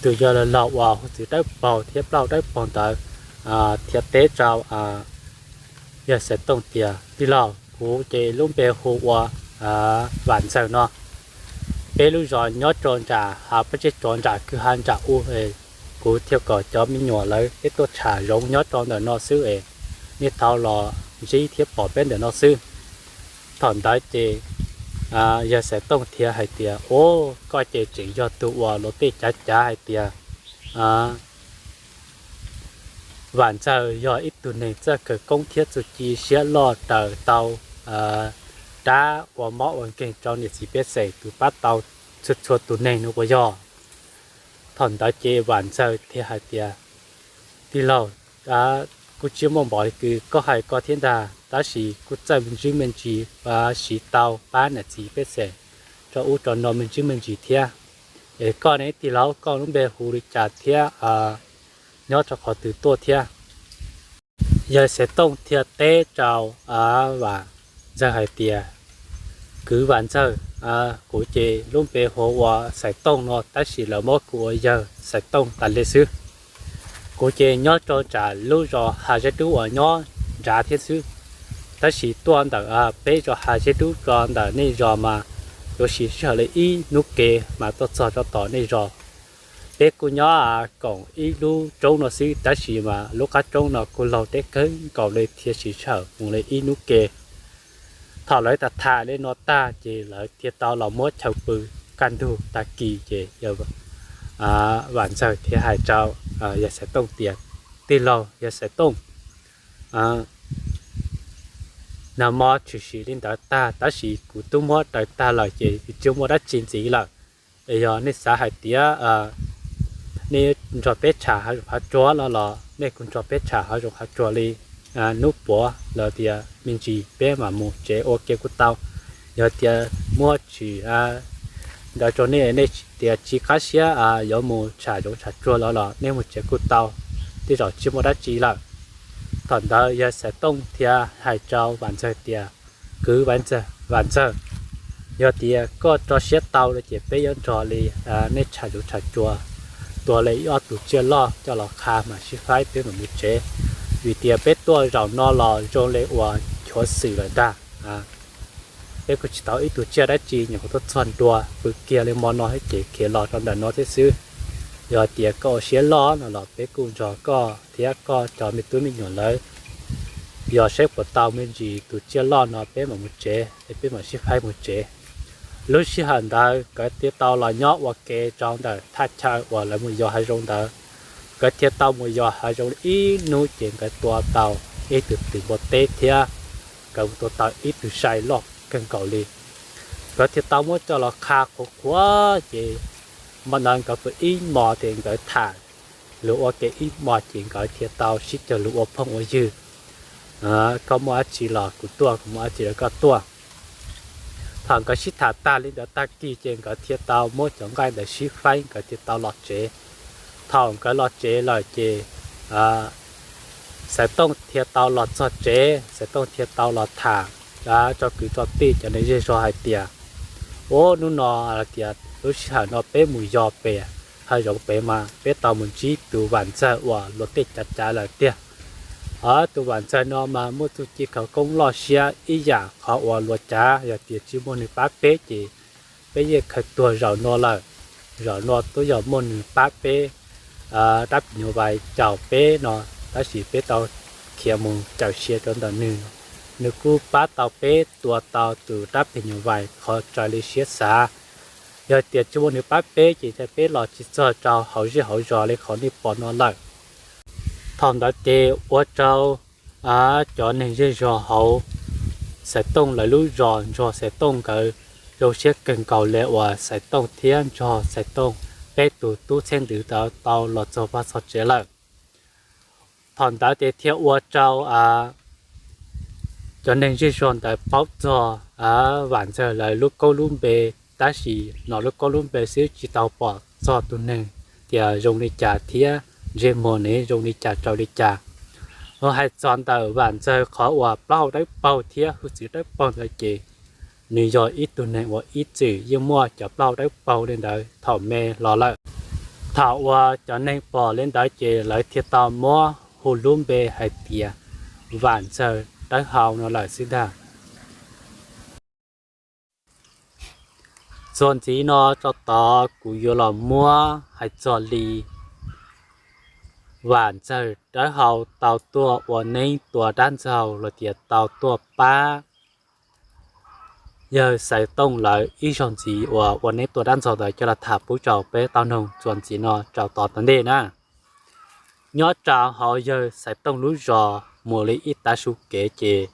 tus yawg laus laug uas hu txiv dawb paug thiab plaub dawb paug ntawd thiaj teb rau yawg Xaiv Tooj tias, tij laug, kuv ces lub npe hu ua Vam Ntxawg no. Peb lub zos nyob rau nram hav pob zeb tsov nram kwj ha nram u, kuv thiaj kom cov me nyuam lawv peb tuaj tsham zoov nyob rau ntawm no xwb es nej tau los ntsib thiab pom peb ntawm no xwb. Thaum ntawd ces yawg Xaiv Tooj thiaj hais tias, o, koj ces tseem yog tus uas luag tej cav cav hais tias Vam Ntxawg yog ib tug neeg txawj khawv koob thiab txuj ci siab loj raws tau dab ua mob ua nkeeg rau niam txiv pej xeem tus pab tau txhua txhua tus neeg no puas yog? Thaum ntawd ces Vam Ntxawg thiaj hais tias, tij laug, kuv tsis muaj npaum li kws koj hais ko thiab ntag, tab sis kuv txawj me ntsis me ntsis siv tau pab niam txiv pej xeem rau ub rau no me ntsis me ntsis thiab. Es koj ne tij laug, koj lub npe hu li cas thiab nyob rau qhov twg tuaj thiab? Yawg Xaiv Tooj thiaj teb rau Vam Ntxawg hais tias, kwv Vam Ntxawg, kuv ces lub npe hu ua Xaiv Tooj no tab sis lawv muab kuv ua yawg Xaiv Tooj tas li xwb. Kuv ces nyob rau nram lub zos Hav Zeb Dub uas nyob nrad thiab xwb, tab sis tuaj ntawm peb zos Hav Zeb Dub rau ntawm nej zos mas yuav siv sij hawm li ib hnub ke mas tuaj txog rau tom nej zos. Peb kuj nyob koom ib lub roob no xwb tab sis mas lub qab roob no kuj laug deb kawg nkaus li thiaj siv sij hawm mus li ib hnub ke. Thaum lawv tham tham li no tag ces lawv thiaj tau los muab chaw pw. Kaj ntug tag kis ces Vam Ntxawg thiaj hais rau yawg Xaiv Tooj tias, tij laug yawg Xaiv Tooj, nag hmo tshwm sim li ntawd tag tab sis kuv twb muab daws tag lawm ces tsis muaj dab tsi ntxiv lawm. Es yog nej xav hais tias nej nrog peb tsham hav zoov hav tsuag no los nej kuj nrog peb tsham hav zoov hav tsuag li hnub puav los tias me ntsis peb mam mus tsev ua ke kuj tau. Yog tias muaj tshwm ntawd rau nej, nej tias tsis qab siab yuav mus tsham zoov tsham tsuag los los nej mus tsev kuj tau, tej zaum tsis muaj dab tsi lawm. Thaum ntawd yawg Xaiv Tooj thiaj hais rau Vam Ntxawg tias, kwv Vam Ntxawg, yog tias koj rau siab tau lawm ces peb yuav nrog li nej tsham zoov tsham tsuag, tua li ib ob tug tsiaj loj coj los qha mam sib faib peb mam mus tsev. Vim tias peb tuaj zaum no los zoo li uas nchuav xwm lawm ntag. Peb kuj tsis tau ib tug tsiaj dab tsi, nyuam qhuav tuaj txog ntua pw kiag li mo no thiab ces khiav los rau ntawm no thiab xwb. Yog tias koj ua siab loj no los peb kuj nrog koj thiab koj cov me tub me nyuam lawv yog saib puas tau me ntsis tus tsiaj loj no peb mam mus tsev es peb mam sib faib mus tsev. Lub sij hawm ntawd nkawd thiaj tau los nyob ua ke rau ntawm thaj chaw uas lawv mus yos hav zoov ntawd. Nkawd thiaj tau mus yos hav zoov ib hnub ces nkawd tua tau ib tug twm npua teb thiab nkawd mus tua tau ib tug sai loj kawg nkaus li. Nkawd thiaj tau muab coj los qha qhuav qhuav ces hmo ntawd nkawd pw ib hmos ces nkawd tham lus ua ke ib hmos ces nkawd thiaj tau sib cog lus ua phooj ua ywg. Koj muaj dab tsi los kuv tuaj, kuv muaj dab tsi los koj tuaj. Thaum nkawd sib tham tag li ntawd tag kis ces nkawd thiaj tau muab cov nqaij ntawd sib faib nkawd thiaj tau los tsev. Thaum nkawd los tsev lawm ces Xaiv Tooj thiaj tau los txog tsev, Xaiv Tooj thiaj tau los tham tso kwv tso tij cov neeg zej zog hais tias, ub, hnub no hais tias lub sij hawm no peb mus yos pem hav zoov pem mas peb tau mus ntsib tus Vam Ntxawg uas luag tej cav cav lawm tiag. Tus Vam Ntxawg no mas muaj txuj ci khawv koob loj siab ib yam qhov uas luag cav, yog tias tsis muaj nws pab peb ces peb yeej khaws tuag zaum no lawm. Zaum no twb yog muaj nws pab peb, dab phim nyuj vais caum peb no, tab sis peb tau khiav mus cawm sia rau ntawm nws. Nws kuj pab tau peb tua tau tus dab phim nyuj vais qhov raws li siab xav. Yog tias tsis muaj nws pab peb ces peb los tsis txog rau hauv zej hauv zos li qhov nej pom no lawm. Thaum ntawd ces ua rau cov neeg zej zog hauv Xaiv Tooj lawv lub zos nrog Xaiv Tooj nkawd zoo siab kawg nkaus li uas Xaiv Tooj thiab nrog Xaiv Tooj peb tus tub txheeb ntawd tau los txog vaj txog tsev lawm. Thaum ntawd ces thiaj ua rau cov neeg zej zog ntawd paub txog Vam Ntxawg lawv lub koob lub npe, tab sis hnov lub koob lub npe xwb tsis tau pom txog tus neeg tias zoo li cas thiab ntsej muag nws zoo li cas rau li cas. Hos hais txog ntawm Vam Ntxawg qhov uas plaub hau dawb paug thiab hwj txwv dawb paug ntawd ces nws yog ib tug neeg uas ib txwm yeej muaj cov plaub hau dawb paug li ntawd thaum me los lawm. Thaum uas cov neeg pom li ntawd ces lawv thiaj tau muab hu lub npe hais tias Vam Ntxawg Dawb Hau no lawm xwb ntag. Txuas ntxiv no rau tod kuv yuav los muab hais txog li Vam Ntxawg Dawb Hau tau tuaj ua neeb tua dab ntxaug los tias tau tuaj pab yawg Xaiv Tooj lawv ib zaug ntxiv uas ua neeb tua dab ntxaug ntawd coj los tham pub rau peb tau noog txuas ntxiv no rau tom tom ntej na. Nyob rau hauv yawg Xaiv Tooj lub zos mus li ib tav su kev ces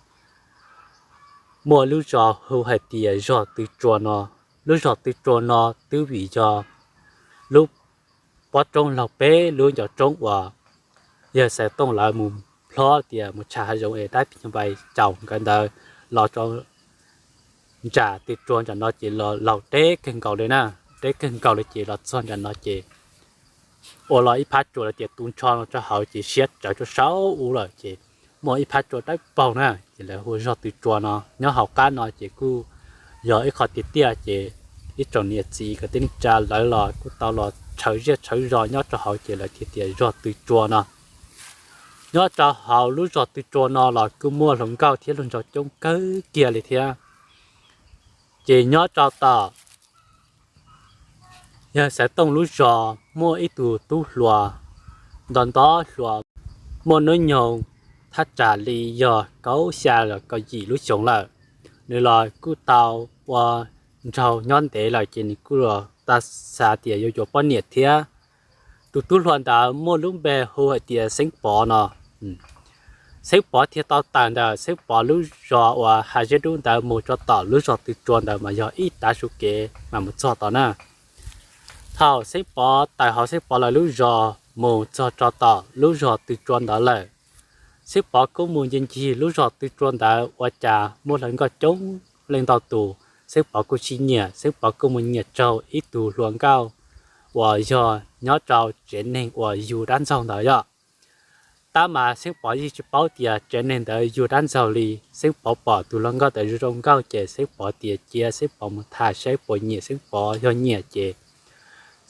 muaj lub zos hu hais tias zos Tw Tsua no. Lub zos Tw Tsua no twb vim yog lub pob roob laug peb lub ncov roob uas yawg Xaiv Tooj lawv mus plob tias mus tsham hav zoov es dab phim nyuj vais caum nkawd ntawd los rau nram Tw Tsua nram no ces laug deb kawg nkaus li na, deb kawg nkaus li ces los txog nram no ces ua los ib phab tsua lawv tias tu nrho no rau hauv ces siab tsawv rau saum ub lawm ces muaj ib phab tsua dawb paug na ces lawv hu zos Tw Tsua no. Nyob hauv qab no ces kuj yog ib qho tiaj tiaj ces ib tsoom niam txiv kwv tij neej tsa lawv los kuj tau los tshawv zej tshawv zos nyob rau hauv ces lawv thiaj tias zos Tw Tsua no. Nyob rau hauv lub zos Tw Tsua no los kuj muaj hluas nkauj thiab luag nraug coob kawg kiag li thiab. Ces nyob rau tom yawg Xaiv Tooj lub zos muaj ib tug tub hluas nto nto hluas, muaj hnub nyoog thaj tsam li yog kaum xya los kaum yim lub xyoos lawm. Nws los kuj tau ua nraug nyob ntev lawm ces nws kuj los tau xav tias yuav yuav poj niam thiab. Tus tub hluas ntawd muaj lub npe hu hais tias Xeeb Pov no. Xeeb Pov thiaj tau tawm ntawm Xeeb Pov lub zos uas hav zeb dub ntawd mus rau tom lub zos Tw Tsua ntawd mas yog ib tav su kev mas mus txog tod na. Thaum Xeeb Pov tawm hauv Xeeb Pov lawv lub zos mus txog rau tom lub zos Tw Tsua ntawd lawm, Xeeb Pov kuj mus ncig ncig lub zos Tw Tsua ntawd ua cas muaj hluas nkauj coob leej ntau tus. Xeeb Pov kuj sib nyiam, Xeeb Pov kuj mus nyiam raug ib tug hluas nkauj uas yog nyob rau tsev neeg uas yug dab ntxaug ntawd yom. Tab mas Xeeb Pov yeej tsis paub tias tsev neeg ntawd yug dab ntxaug li. Xeeb Pov pom tus hluas nkauj ntawd zoo zoo nkauj ces Xeeb Pov tias cia Xeeb Pov mus tham saib puas nyiam, Xeeb Pov yog nyiam ces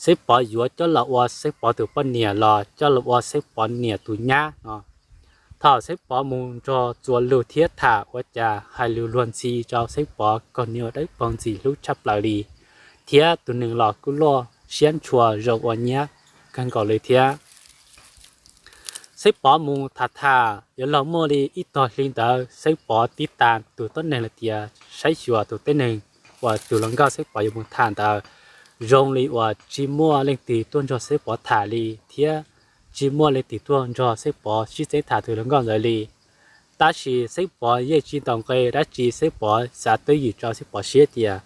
Xeeb Pov yuav coj los ua Xeeb Pov tus poj niam los coj los ua Xeeb Pov niam tus nyab no. Thaum Xeeb Pov mus nrog txuas lus thiab tham ua cas hais lus luag ntxhi rau Xeeb Pov kom nws ua dawb paug ntxim hlub tshaj plaws li, thiab tus neeg los kuj loj siab ntshua zoo ua nyab kawg nkaus li thiab. Xeeb Pov mus tham tham yuav luag muaj li ib tog hli ntawd Xeeb Pov tib tas tus tuab neeg los tias saib xyuas tus tuab neeg uas tus hluas nkauj Xeeb Pov yuav mus tham ntawd zoo li uas tsis muaj leej twg tuaj nrog Xeeb Pov tham li thiab tsis muaj leej twg tuaj nrog Xeeb Pov sib txeeb tham tus hluas nkauj ntawd li. Tab sis Xeeb Pov yeej tsis ntaus nqe dab tsi, Xeeb Pov xav twj ywm rau Xeeb Pov siab tias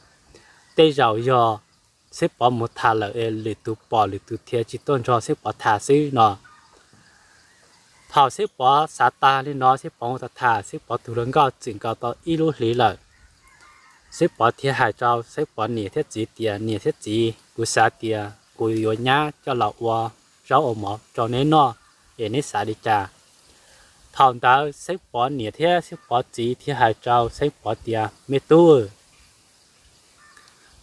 tej zaum yog Xeeb Pov mus tham lawm es lwm tus pom lwm tus thiaj tsis tuaj nrog Xeeb Pov tham xwb no. Thaum Xeeb Pov xav tas li no Xeeb Pov mus tham tham Xeeb Pov tus hluas nkauj txwm nkaus tau ib lub hlis lawm. Xeeb Pov thiaj hais rau Xeeb Pov niam thiab txiv tias niam thiab txiv, kuv xav tias kuv yuav nyab coj los ua zaub ua mov rau neb noj es neb xav li cas? Thaum ntawd Xeeb Pov niam thiab Xeeb Pov txiv thiaj hais rau Xeeb Pov tias, Me tub,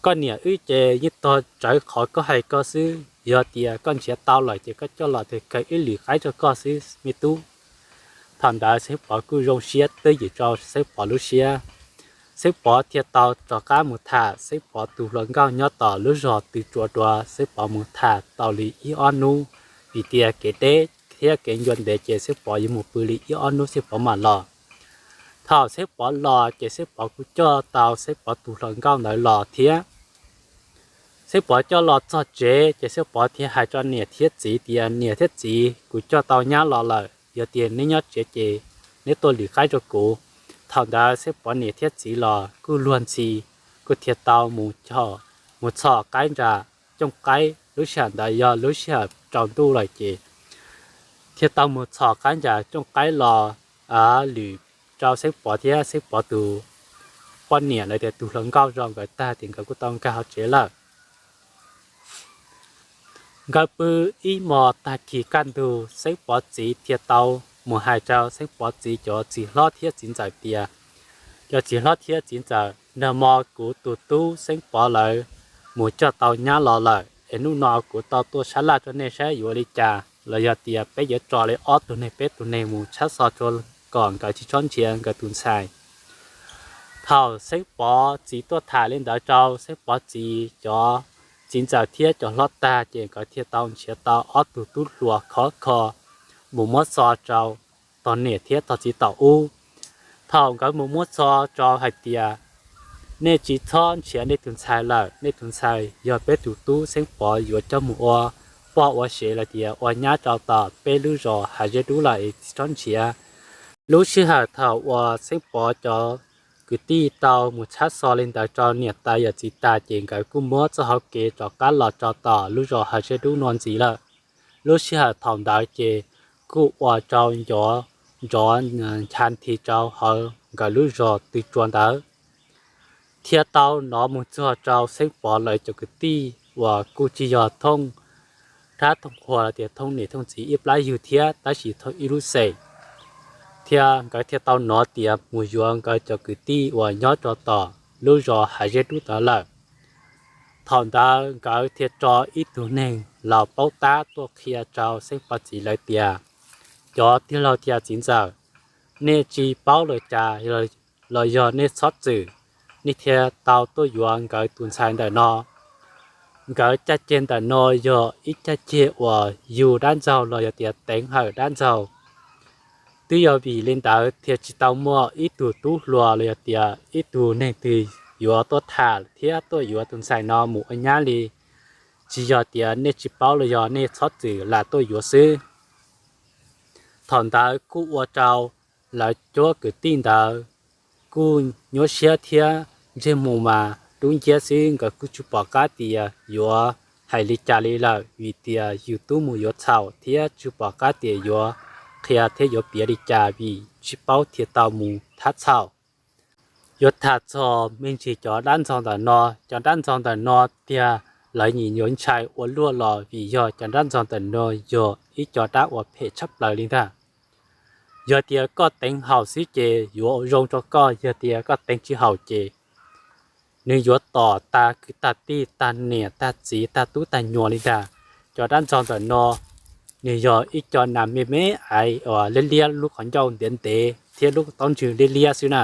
koj niam wb ces yeej tog tsawv qhov koj hais koj xwb. Yog tias koj nrhiav tau lawm ces koj coj los tiag kawg ib lwm qaib rau koj xwb me tub. Thaum ntawd Xeeb Pov kuj zoo siab twb ywm rau Xeeb Pov lub siab. Xeeb Pov thiaj tau rov qab mus tham Xeeb Pov tus hluas nkauj nyob tom lub zos tw tsua dua. Xeeb Pov mus tham tau li ib ob hnub, vim tias kev deb thiab kev ncua ntev ces Xeeb Pov yuav mus pw li ib ob hnub Xeeb Pov mam los. Thaum Xeeb Pov los ces Xeeb Pov kuj coj tau Xeeb Pov tus hluas nkauj ntawd los thiab. Xeeb Pov coj los txog tsev ces Xeeb Pov thiaj hais rau niam thiab txiv tias, Niam thiab txiv, kuv coj tau nyab los lawm, yog tias neb nyob tsev ces neb tuaj lwm qaib rau kuv. Thaum ntawd Xeeb Pov niam thiab txiv los kuj luag ntxhi, kuj thiaj tau mus txhom qaib ntsa cooj qaib. Lub sij hawm ntawd yog lub sij hawm tsaus ntuj lawm ces thiaj tau mus txhom qaib ntsa cooj qaib los lwm rau Xeeb Pov thiab Xeeb Pov tus poj niam los tias tus hluas nkauj zoo nkawd tag ces nkawd kuj tau nkag hauv tsev lawm. Nkawd pw ib hmos tag kis kaj ntug Xeeb Pov txiv thiaj tau mus hais rau Xeeb Pov txiv cov txiv hlob thiab txiv ntxawm tias, Cov txiv hlob thiab txiv ntxawm, nag hmo kuv tus tub Xeeb Pov lawv mus coj tau nyab los lawm es hnub no kuv tau tuaj sab laj rau nej saib yuav li cas los yog tias peb yuav tso li ob tug neeg peb tug neeg mus tshab xo rau kom nkawd tsis txhob nrhiav nkawd tus ntxhais. Thaum Xeeb Pov txiv tuaj tham li ntawd rau Xeeb Pov txiv cov txiv ntxawm thiab cov hlob tag ces nkawd thiaj tau nrhiav tau ob tug tub hluas khov kho mus muab txo rau tog niam thiab tog txiv tom ub. Thaum nkawd mus muab txo rau hais tias, Nej tsis txhob nrhiav nej tus ntxhais lawm, nej tus ntxhais yog peb tus tub Xeeb Pov yuav coj mus ua poj ua sev los tias ua nyab rau tom peb lub zos Hav Zeb Dub lawm es tsis txhob nrhiav. Lub sij hawm thaum uas Xeeb Pov cov kwv tij tau mus tshab xo li ntawd rau niam tais yawm txiv tas ces nkawd kuj muab txoj hauv kev rov qab los rau tom lub zos Hav Zeb Dub no ntxiv lawm. Lub sij hawm thaum ntawd ces kuj ua rau nco nrov ncha nthi rau hauv nkawd lub zos tw tsua ntawd, thiaj tau hnov mus txog rau Xeeb Pov lawv cov kwv tij uas kuj tsis yog thooj dab thooj qhua los tias thooj niam thooj txiv ib plab yug thiab tab sis thooj ib lub xeem, thiab nkawd thiaj tau hnov tias mus yuav nkawd cov kwv tij uas nyob rau tom lub zos Hav Zeb Dub ntawd lawm. Thaum ntawd nkawd thiaj tso ib tug neeg laus paub tab tuaj qhia rau Xeeb Pov txiv lawv tias, Cov tij laug thiab txiv ntxawm, nej tsis paub los cas los yog nej txhob txwm, nej thiaj tau tuaj yuav nkawd tus ntxhais ntawm no. Nkawd caj ceg ntawm no yog ib caj ceg uas yug dab ntxaug los yog tias teev hawm dab ntxaug. Twb yog vim li ntawd thiaj tsis tau muaj ib tug tub hluas los yog tias ib tug neeg twg yuav tuaj tham thiab tuaj yuav tus ntxhais no mus ua nyab li. Tsis yog tias nej tsis paub los yog nej txhob txwm lam tuaj yuav xwb. Thaum ntawd kuj ua rau lawv cuab kwv tij ntawd kuj nyuaj siab thiab ntsej muag mas dub nciab xwb, nkawd kuj tsis pom qab tias yuav hais li cas li lawm vim tias yus twb mus yuav txhaum thiab tsis pom qab tias yuav qhia thiab yuav piav li cas vim tsis paub thiaj tau mus thab txhaum. Yuav tham txog me ntsis cov dab ntxaug ntawm no, cov dab ntxaug ntawm no tiag lawv nim yuav ntshai ua luaj los vim yog cov dab ntxaug ntawm no yog ib co dab uas phem tshaj plaws li ntag. Yog tias koj teev haum xwb ces yuav zoo rau koj, yog tias koj teev tsis haum ces nws yuav tom tag kwv tag tij, tag niam tag txiv, tag tub tag nyuam li ntag. Cov dab ntxaug ntawm no nws yog ib co nas me me aiv uas liab liab, lub qhov ncauj ntev ntev thiab lub taub ntswg liab liab xwb na.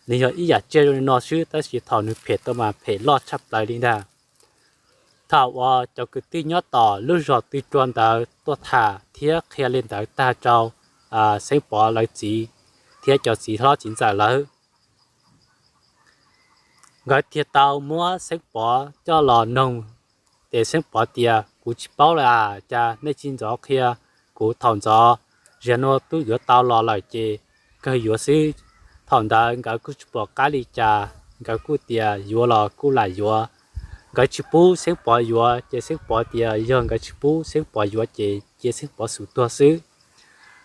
Nws yog ib yam tsiaj zoo li no xwb tab sis thaum nws phem tau mas phem loj tshaj plaws li ntag. Thaum uas cov kwv tij nyob tom lub zos tw tsua ntawd tuaj tham thiab qhia li ntawd tag rau Xeeb Pov lawv txiv thiab cov txiv hlob txiv ntxawm lawv, nkawd thiaj tau muab Xeeb Pov coj los noog. Ces Xeeb Pov tias, Kuv tsis paub lawm as, cas nej tsis ntxov qhia kuv thaum ntxov, zaum no twb yuav tau los lawm ces kawg yuav xwb. Thaum ntawd nkawd kuj tsis pom qab li cas, nkawd kuj tias yuav los kuj lam yuav. Nkawd tsis pub Xeeb Pov yuav ces Xeeb Pov tias yog nkawd tsis pub Xeeb Pov yuav ces cia Xeeb Pov xub tuag xwb.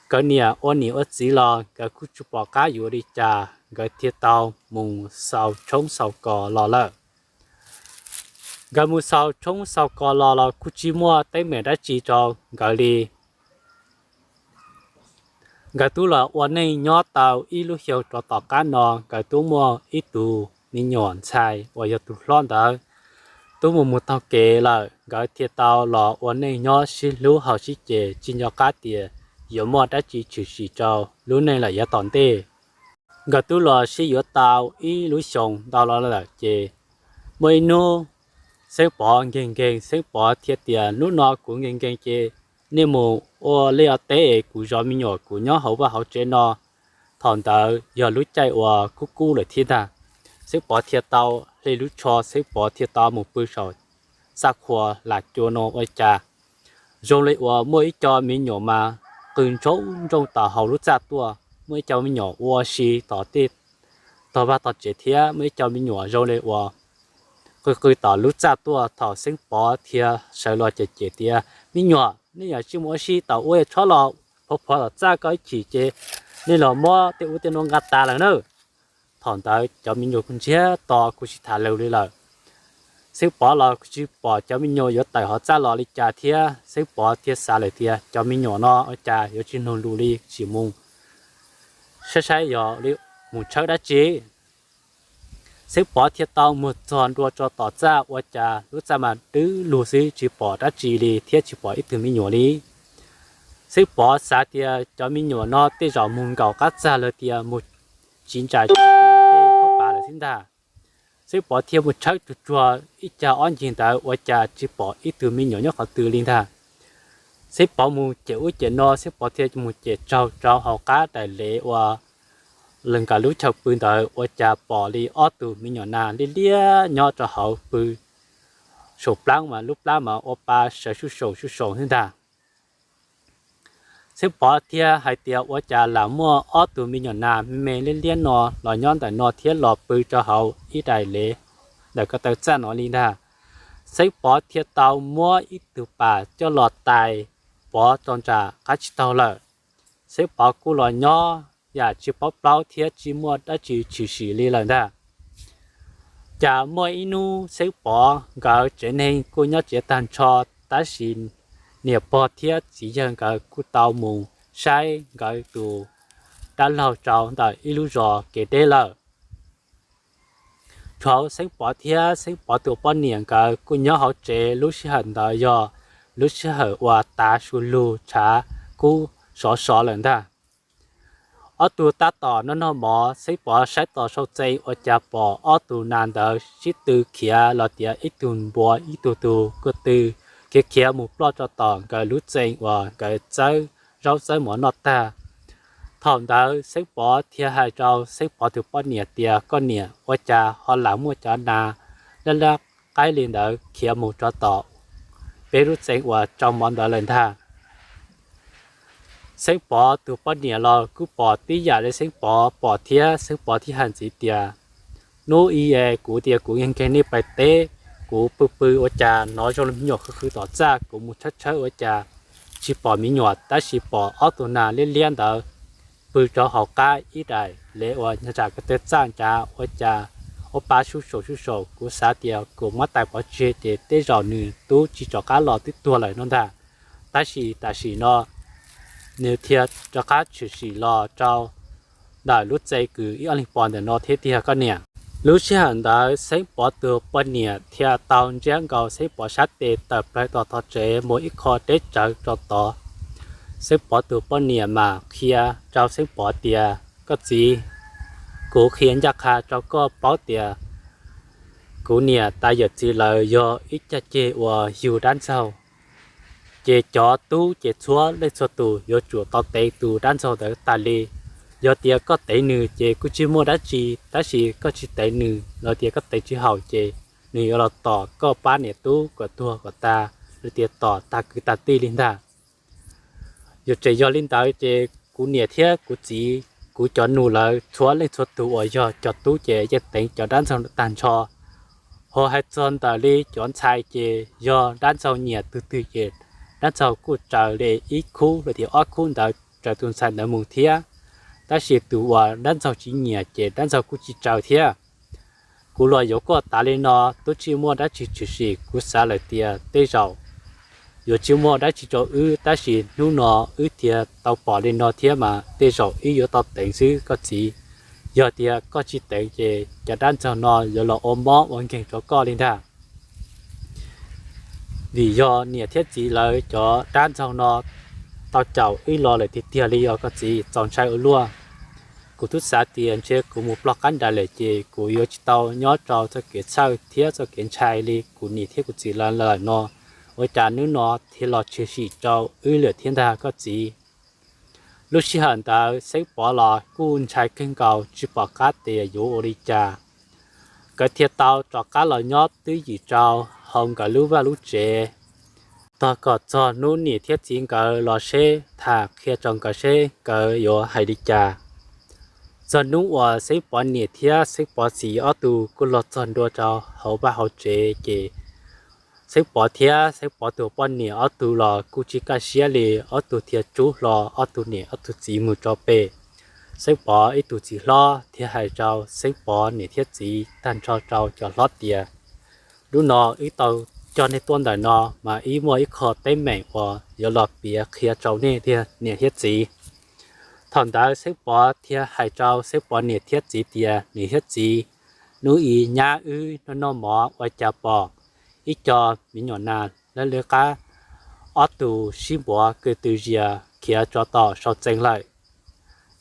Nkawd niam ua niam ua txiv los nkawd kuj tsis pom qab yuav li cas, nkawd thiaj tau mus xaus tshoob xaus kos los lawm. Nkawd mus xaus tshoob xaus kos los los kuj tsis muaj teeb meem dab tsi rau nkawd li. Nkawd twb los ua neej nyob tau ib lub xyoo rov tom qab no, nkawd twb muaj ib tug me nyuam ntxhais uas yog tus hlob ntawd twb mus mus taug kev lawm, nkawd thiaj tau los ua neej nyob sib hlub haus sib ces tsis nco qab tias yuav muaj dab tsi tshwm sim rau lub neej lawm yav tom ntej. Nkawd twb los sib yuav tau ib lub xyoos ntau los lawm ces muaj ib hnub Xeeb Pov nkeeg nkeeg, Xeeb Pov thiaj tias, Hnub no kuv nkeeg nkeeg ces nej mus ua liaj ua teb es kuv zov me nyuam kuv nyob hauv vaj hauv tsev no. Thaum ntawd yog lub caij uas kub kub lawm thiab ntag. Xeeb Pov thiaj tau hle lub tsho, Xeeb Pov thiaj tau mus pw saum txaj qhua lam cua no ua cas zoo li uas muaj ib co me nyuam mas qw ntsoov ntsoov tom hauv lub txaj tuaj. Muaj ib co me nyuam ua si tom tej tog vaj tog tsev thiab muaj ib co me nyuam zoo li uas qw qw tom lub txaj tuaj. Thaum Xeeb Pov thiaj sawv los cem cem tias, Me nyuam, nej yam tsis mus ua si tom ub, tshob los phov phov tom txaj ko ib chim ces nej los muab tej ub tej no nqa tas lawm na. Thaum ntawd cov me nyuam kuj ntsiag to kuj tsis tham lus li lawm. Xeeb Pov los kuj tsis pom cov me nyuam yuav tawm hauv txaj los li cas thiab, Xeeb Pov thiaj xav lawm tias, Cov me nyuam no ua cas yuav tsis mloog lus li, tsis mus saib saib yog li mus tshawb dab tsi. Xeeb Pov thiaj tau mus txog ntua rau tom txaj ua cas lub txaj mas dub lug xwb, tsis pom dab tsi li thiab tsis pom ib tug me nyuam li. Xeeb Pov xav tias cov me nyuam no tej zaum mus nkaum qab txag los tias mus tsiv ntsais tej khaub pas lawm xwb ntag. Xeeb Pov thiaj mus tshawb tsuag tsuag ib cag ob ncig ntawd ua cas tsis pom ib tug me nyuam nyob qhov twg li ntag. Xeeb Pov mus cem ub cem no, Xeeb Pov thiaj mus cem tsaug rau hauv qab daim lev uas nkawd lub chaw pw ntawd ua cas pom li ob tug me nyuam nas liab liab nyob rau hauv pw saum plab mas lub plab mas ua pa sawv suj saum suj saum xwb ntag. Xeeb Pov thiaj hais tias, Ua cas lam muaj ob tug me nyuam nas me liab liab no los nyob ntawm no thiab los pw rau hauv ib daim lev ntawm ko taw txaj no li ntag. Xeeb Pov thiaj tau muab ib tug pas coj los tais pov rau nram qab tsib taug lawm. Xeeb Pov kuj los nyob yam tsis paub plaub thiab tsis muaj dab tsi tshwm sim li lawm ntag. Cas muaj ib hnub Xeeb Pov nkawd tsev neeg kuj nyob tsev tag nrho, tab sis niam pog thiab txiv yawg nkawd kuj tau mus saib nkawd tus dab laug rau ntawm ib lub zos kev deb lawm. Tshuav Xeeb Pov thiab Xeeb Pov tus poj niam nkawd kuj nyob hauv tsev. Lub sij hawm ntawd yog lub sij hawm uas tav su lug tshav kub sov sov lawm ntag. Ob tug tab tom noj noj mov, Xeeb Pov saib tom sau txee ua cas pom ob tug nas ntawd sib tw khiav los tias ib tug npuav ib tug tug ko tw khiav khiav mus ploj rau tom nkawd lub txee uas nkawd txawb zaub txawb mov noj tag. Thaum ntawd Xeeb Pov thiaj hais rau Xeeb Pov tus poj niam tias, Koj niam, ua cas ho lam muaj cov nas laj laj qaib li ntawd khiav mus rau tom peb lub txee uas tsau mov ntawd lawm ntag? Xeeb Pov tus poj niam los kuj pom tib yam li Xeeb Pov pom thiab, Xeeb Pov thiaj hais ntxiv tias, Hnub i es kuv tias kuv nkeeg nkeeg nej pais teb, kuv pw pw ua cas hnov zoo li me nyuam qw qw tom txaj, kuv mus tshawb tshawb ua cas tsis pom me nyuam tab sis pom ob tug nas liab liab ntawd pw rau hauv qab ib daim lev uas nyob nram ko taw txaj ncav ua cas ua pa sub saum sub saum. Kuv xav tias kuv muab tais pov tseg ces tej zaum nws twb tsis rov qab los twb tuag lawm no ntag. Tab sis tam sim no nws thiaj rov qab tshwm sim los rau ntawm lub txee kws ib ob leeg pom ntawm no thiab tiag koj niam. Lub sij hawm ntawd Xeeb Pov tus poj niam thiaj tau ntsiab nkaus Xeeb Pov sab tes tawm plaws tom tog tsev mus ib qho deb tsawv rau tod. Xeeb Pov tus poj niam mas qhia rau Xeeb Pov tias, Koj txiv, kuv qhia ncaj qha rau koj paub tias kuv niam tas yawm txiv lawv yog ib cag ceg uas yug dab ntxaug, ces cov tub ces txhua leej txhua tus yuav tsum tau tev tus dab ntxaug ntawd tas li. Yog tias koj tev nws ces kuj tsis muaj dab tsi, tab sis koj tsis tev nws los tias koj tev tsis haum ces nws yuav los tom koj pab niam tub kom tuag kom tas, los tias tom tag kwv tag tij li ntag. Yog tseem yog li ntawd ces kuv niam thiab kuv txiv, kuv cov nus lawv txhua leej txhua tus uas yog cov tub ces yeej teev cov dab ntxaug tag nrho. Ho hais txog ntawm li cov ntxhais ces yog dab ntxaug nyiam tus twg ces dab ntxaug kuj tsaws li ib khub los tias ob khub ntawd raws tus ntxhais ntawd mus thiab. Tab sis tus uas dab ntxaug tsis nyiam ces dab ntxaug kuj tsis tsaws thiab. Kuv los yuav koj tas li no twb tsis muaj dab tsi tshwm sim, kuv xav lawm tias tej zaum yuav tsis muaj dab tsi rau wb, tab sis hnub no wb thiaj tau pom li no thiab mas tej zaum wb yuav tau teev xwb koj txiv. Yog tias koj tsis teev ces cov dab ntxaug no yuav los ua mob ua nkeeg rau koj li ntag. Vim yog niam thiab txiv lawv cov dab ntxaug no tau caum wb los lawm tiag tiag li os koj txiv, txaus ntshai ua luaj. Kuv twb xav tias ntshe kuv mus ploj qab nraim lawm ces kuv yuav tsis tau nyob rau txoj kev txhawj thiab txoj kev ntshai li kuv niam thiab kuv txiv lawv lawm no, ua cas hnub no thiaj los tshwm sim rau wb lawm thiab ntag koj txiv. Lub sij hawm ntawd Xeeb Pov los kuj ntshai kawg nkaus tsis pom qab tias yuav ua li cas. Nkawd thiaj tau rov qab los nyob twj ywm rau hauv nkawd lub vaj lub tsev, tos kom txog hnub niam thiab txiv nkawd los seb tham qhia rau nkawd seb nkawd yuav hais li cas. Txog hnub uas Xeeb Pov niam thiab Xeeb Pov txiv ob tug kuj los txog ntua rau hauv vaj hauv tsev ces Xeeb Pov thiab Xeeb Pov tus poj niam ob tug los kuj tsis kaj siab li, ob tug thiaj rub hlo ob tug niam ob tug txiv mus rau pem. Xeeb Pov ib tug txiv hlob thiaj hais rau Xeeb Pov niam thiab txiv tag nrho rau cov hlob tias, hnub no wb tau coj nej tuaj ntawm no mas wb muaj ib qho teeb meem uas yuav los piav qhia rau nej tiag niam thiab txiv. Thaum ntawd Xeeb Pov thiaj hais rau Xeeb Pov niam thiab txiv tias, niam thiab txiv, hnub i nyab wb noj noj mov ua cas pom ib co me nyuam nas lawv lawv qab ob tug sib npuav kws tw zias khiav rov tom sau txee lawm.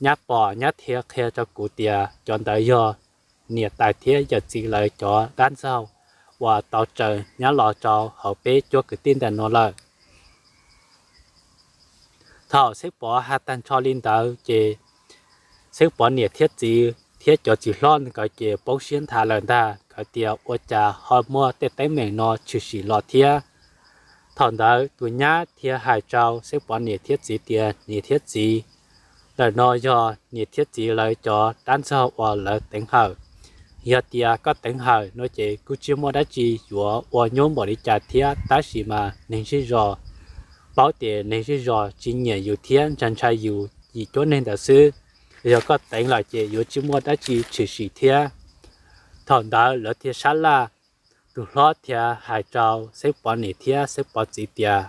Nyab pom nyab thiaj qhia rau kuv tias cov ntawd yog niam tais thiab yawm txiv lawv cov dab ntxaug uas tau tsaws nyab los rau hauv peb cuab kwv tij ntawm no lawm. Thaum Xeeb Pov hais tag nrho li ntawd ces Xeeb Pov niam thiab txiv thiab cov txiv hlob nkawd ces poob siab nthav lawm ntag, nkawd tias ua cas ho muaj tej teeb meem no tshwm sim los thiab. Thaum ntawd tus nyab thiaj hais rau Xeeb Pov niam thiab txiv tias, niam thiab txiv, ntawm no yog niam thiab txiv lawv cov dab ntxaug uas lawv teev hawm. Yog tias koj teev hawm no ces kuj tsis muaj dab tsi yuav ua nyuaj npaum li cas thiab, tab sis mas neeg zej zos paub tias neeg zej zos tsis nyiam yus thiab ntshai ntshai yus yim cuab neeg ntawd xwb. Yog koj teev lawm ces yuav tsis muaj dab tsi tshwm sim thiab. Thaum ntawd lawv thiaj sab laj, tus hlob thiaj hais rau Xeeb Pov niam thiab Xeeb Pov txiv tias,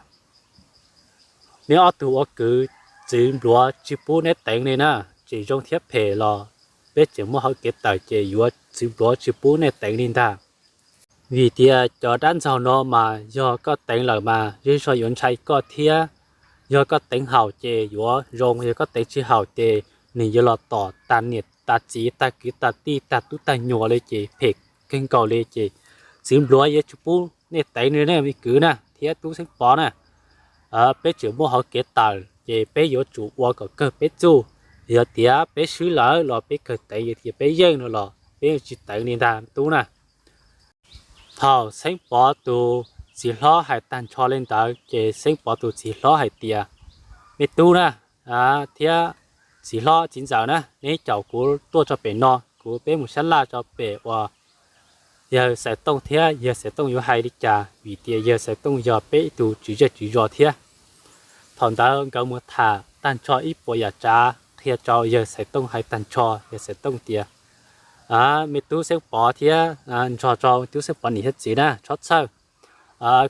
neb ob tug ua kwv txwv npluav tsis pub neb teev li na, tseem zoo thiab phem los peb tseem muaj hauv kev tawm ces yuav txwv npluav tsis pub nej teev li ntag. Vim tias cov dab ntxaug no mas yog koj teev lawm mas zej zog yuav ntshai koj thiab. Yog koj teev haum ces yuav zoo, yog koj teev tsis haum ces nws yuav los tom tag niam tag txiv tag kwv tag tij tag tub tag nyuam li ces phem kawg nkaus li ces txwv npluav yuav tsis pub nej teev li ne me kwv na thiab tub Xeeb Pov na. Peb tseem muaj hauv kev tawm ces peb yuav tsum ua kom kawg peb txuj. Yog tias peb swb lawm los peb kawg teev, yog tias peb yeej no los peb tsis teev li ntag tub na. Thaum Xeeb Pov tus txiv hlob hais tag nrho li ntawd ces Xeeb Pov tus txiv hlob hais tias, me tub na, thiab txiv hlob txiv ntxawm na, neb caum kuv tuaj rau pem no, kuv peb mus sab laj rau pem uas yawg Xaiv Tooj thiab yawg Xaiv Tooj yuav hais li cas, vim tias yawg Xaiv Tooj yog peb ib tug tswv zej tswv zos thiab. Thaum ntawd nkawd mus tham tag nrho ib puas yam tsav qhia rau yawg Xaiv Tooj hais tag nrho, yawg Xaiv Tooj tias, me tub Xeeb Pov thiab nrog rau tub Xeeb Pov niam thiab txiv na txhob txhawj.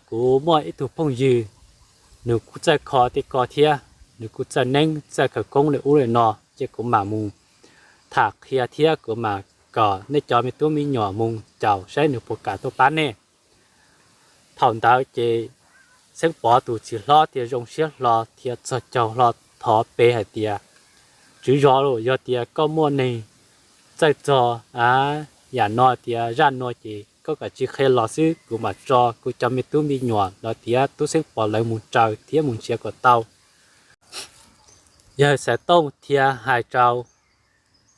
Kuv muaj ib tug phooj ywg, nws kuj txawj kho tej ko thiab, nws kuj txawj neeb txawj khawv koob li ub li no, ces kuv mam mus tham qhia thiab kuv mam kom nej cov me tub me nyuam mus caum saib nws puas kam tuaj pab nej. Thaum ntawd ces Xeeb Pov tus txiv hlob thiaj zoo siab hlo thiab txog caug hlo thov pe hais tias, tswv zos, yog tias koj muaj neeg txawj txog yam no tias zaj no ces koj kav tsij qhia los xwb, kuv mam tso kuv cov me tub me nyuam los tias tub Xeeb Pov lawv mus raws thiab mus nrhiav kom tau. Yawg Xaiv Tooj thiaj hais rau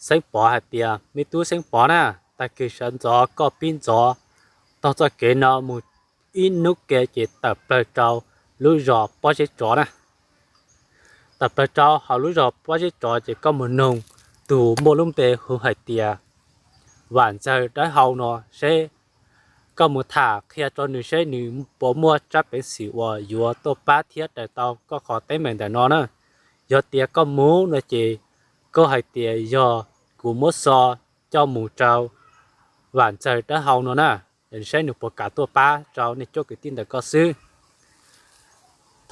Xeeb Pov hais tias, me tub Xeeb Pov na, tag kis sawv ntxov koj pib ntxov taug txoj kev no mus ib hnub ke ces tawm plawg rau lub zos Pob Zeb Tsov na. Tawm plawg rau hauv lub zos Pob Zeb Tsov ces koj mus noog tus muaj lub npe hu hais tias Vam Ntxawg Dawb Hau no seb, koj mus tham qhia rau nws seb nws puas muaj tsab peev xwm uas yuav tuaj pab thiab daws tau koj qhov teeb meem ntawm no na. Yog tias koj mus no ces koj hais tias yog kuv muab xov coj mus rau Vam Ntxawg Dawb Hau no na, saib nws puas kam tuaj pab rau nej cuab kwv tij ntawm koj xwb.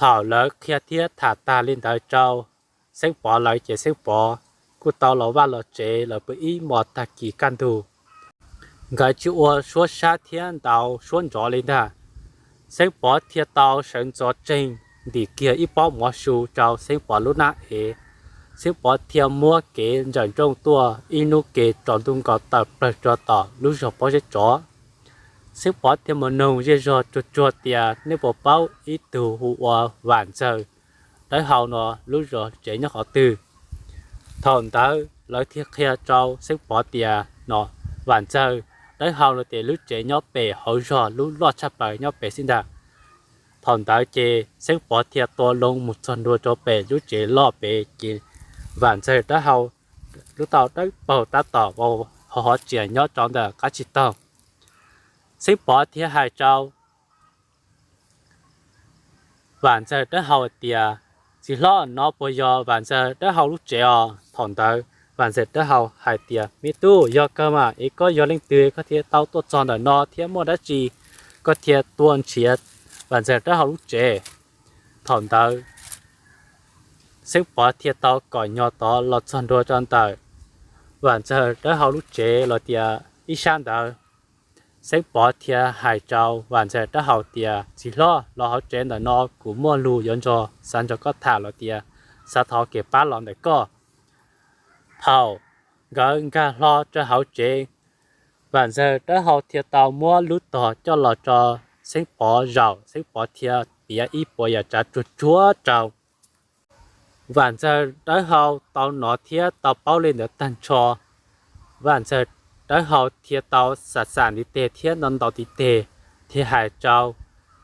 Thaum lawv qhia thiab tham tag li ntawd rau Xeeb Pov lawv ces Xeeb Pov kuj tau los vaj los tsev lawm pw ib hmos tag kis kaj ntug. Nkawd tsis ua suab sab thiab ntaus suab ntsov li ntag. Xeeb Pov thiaj tau sawv ntxov tsees ntim kiag ib pob mov su rau Xeeb Pov lub hnab ev. Xeeb Pov thiaj muab kev ntsawm nrooj tuaj ib hnub ke tsaus ntuj nkaus tawm plawg rau tom lub zos Pob Zeb Tsov. Xeeb Pov thiaj mus noog zej zog tsuag tsuag tias nej puas paub ib tug hu ua Vam Ntxawg Dawb Hau no lub zos tsev nyob qhov twg. Thaum ntawd lawv thiaj qhia rau Xeeb Pov tias no Vam Ntxawg Dawb Hau no ces lub tsev nyob pem hauv zos lub loj tshaj plaws nyob pem xwb ntag. Thaum ntawd ces Xeeb Pov thiaj tua loo mus txog ntua rau pem lub tsev loj pem ces Vam Ntxawg Dawb Hau lub taub dawb paug tab tom hov hov tsias nyob rau ntawm qab tsib taug. Xeeb Pov thiaj hais rau Vam Ntxawg Dawb Hau tias, txiv hlob, no puas yog Vam Ntxawg Dawb Hau lub tsev os? Thaum ntawd Vam Ntxawg Dawb Hau hais tias, me tub, yog kawg mas, es koj yog leej twg koj thiaj tau tuaj txog ntawm no thiab muaj dab tsi koj thiaj tuaj nrhiav Vam Ntxawg Dawb Hau lub tsev? Thaum ntawd Xeeb Pov thiaj tau kom nyog tod los txog ntua rau ntawm Vam Ntxawg Dawb Hau lub tsev los tias ib sab ntawd. Xeeb Pov thiaj hais rau Vam Ntxawg Dawb Hau tias, txiv hlob, los hauv tsev ntawm no kuv muaj lus yuav nrog xav nrog koj tham los tias xav thov kev pab los ntawm koj. Thaum nkawd nkag hlo rau hauv tsev, Vam Ntxawg Dawb Hau thiaj tau muab lub tog coj los rau Xeeb Pov zaum, Xeeb Pov thiaj piav ib puas yam tsav tsuag tsuag rau Vam Ntxawg Dawb Hau tau hnov thiab tau paub li ntawd tag nrho. Vam Ntxawg Dawb Hau thiaj tau xam xam ntiv teg thiab ntau ntau ntiv teg, thiaj hais rau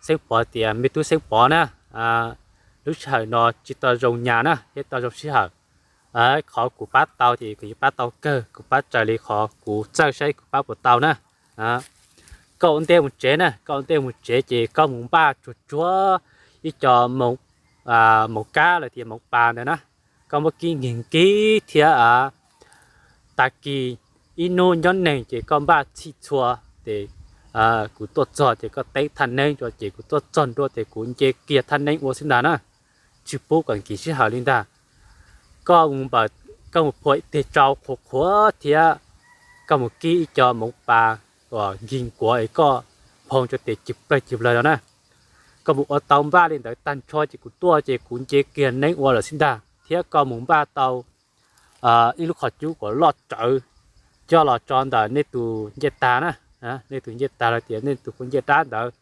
Xeeb Pov tias, me tub Xeeb Pov na, lub sij hawm no tsis tau zoo nyas na thiab tau zoo sij hawm. Qhov kuv pab tau ces kuv yuav pab tau kawg, kuv pab raws li qhov kuv txawj saib kuv pab puas tau na. Koj ua ntej mus tsev na, koj ua ntej mus tsev ces koj mus npaj tsuag tsuag ib co moov kab los tias moov pas ntawd na. Koj muab kib nkig nkig thiab tag kis ib hnub nyob neeg ces koj npaj txhij txhua ces kuv tuaj txog ces koj teeb thaj neeb rau ces kuv tuaj txog ntua ces kuv nce kiag thaj neeb ua xwb ntag na. Tsis pub kom nkis sij hawm li ntag. Koj mus phua ib teg tsau qhuav qhuav thiab koj mus kib ib co moov pas uas nkig nkuav es koj phoo rau tes cig plawg cig plawg no na. Koj mus ua tau npaj li ntawd tag nrho ces kuv tuaj ces kuv nce kiag neeb ua lawm xwb ntag, thiab koj mus npaj tau ib lub qhov cub kom loj rawv coj los tso ntawm nej tus ncej tag na, nej tus ncej tag los tias nej tus kua ncej dab ntawd,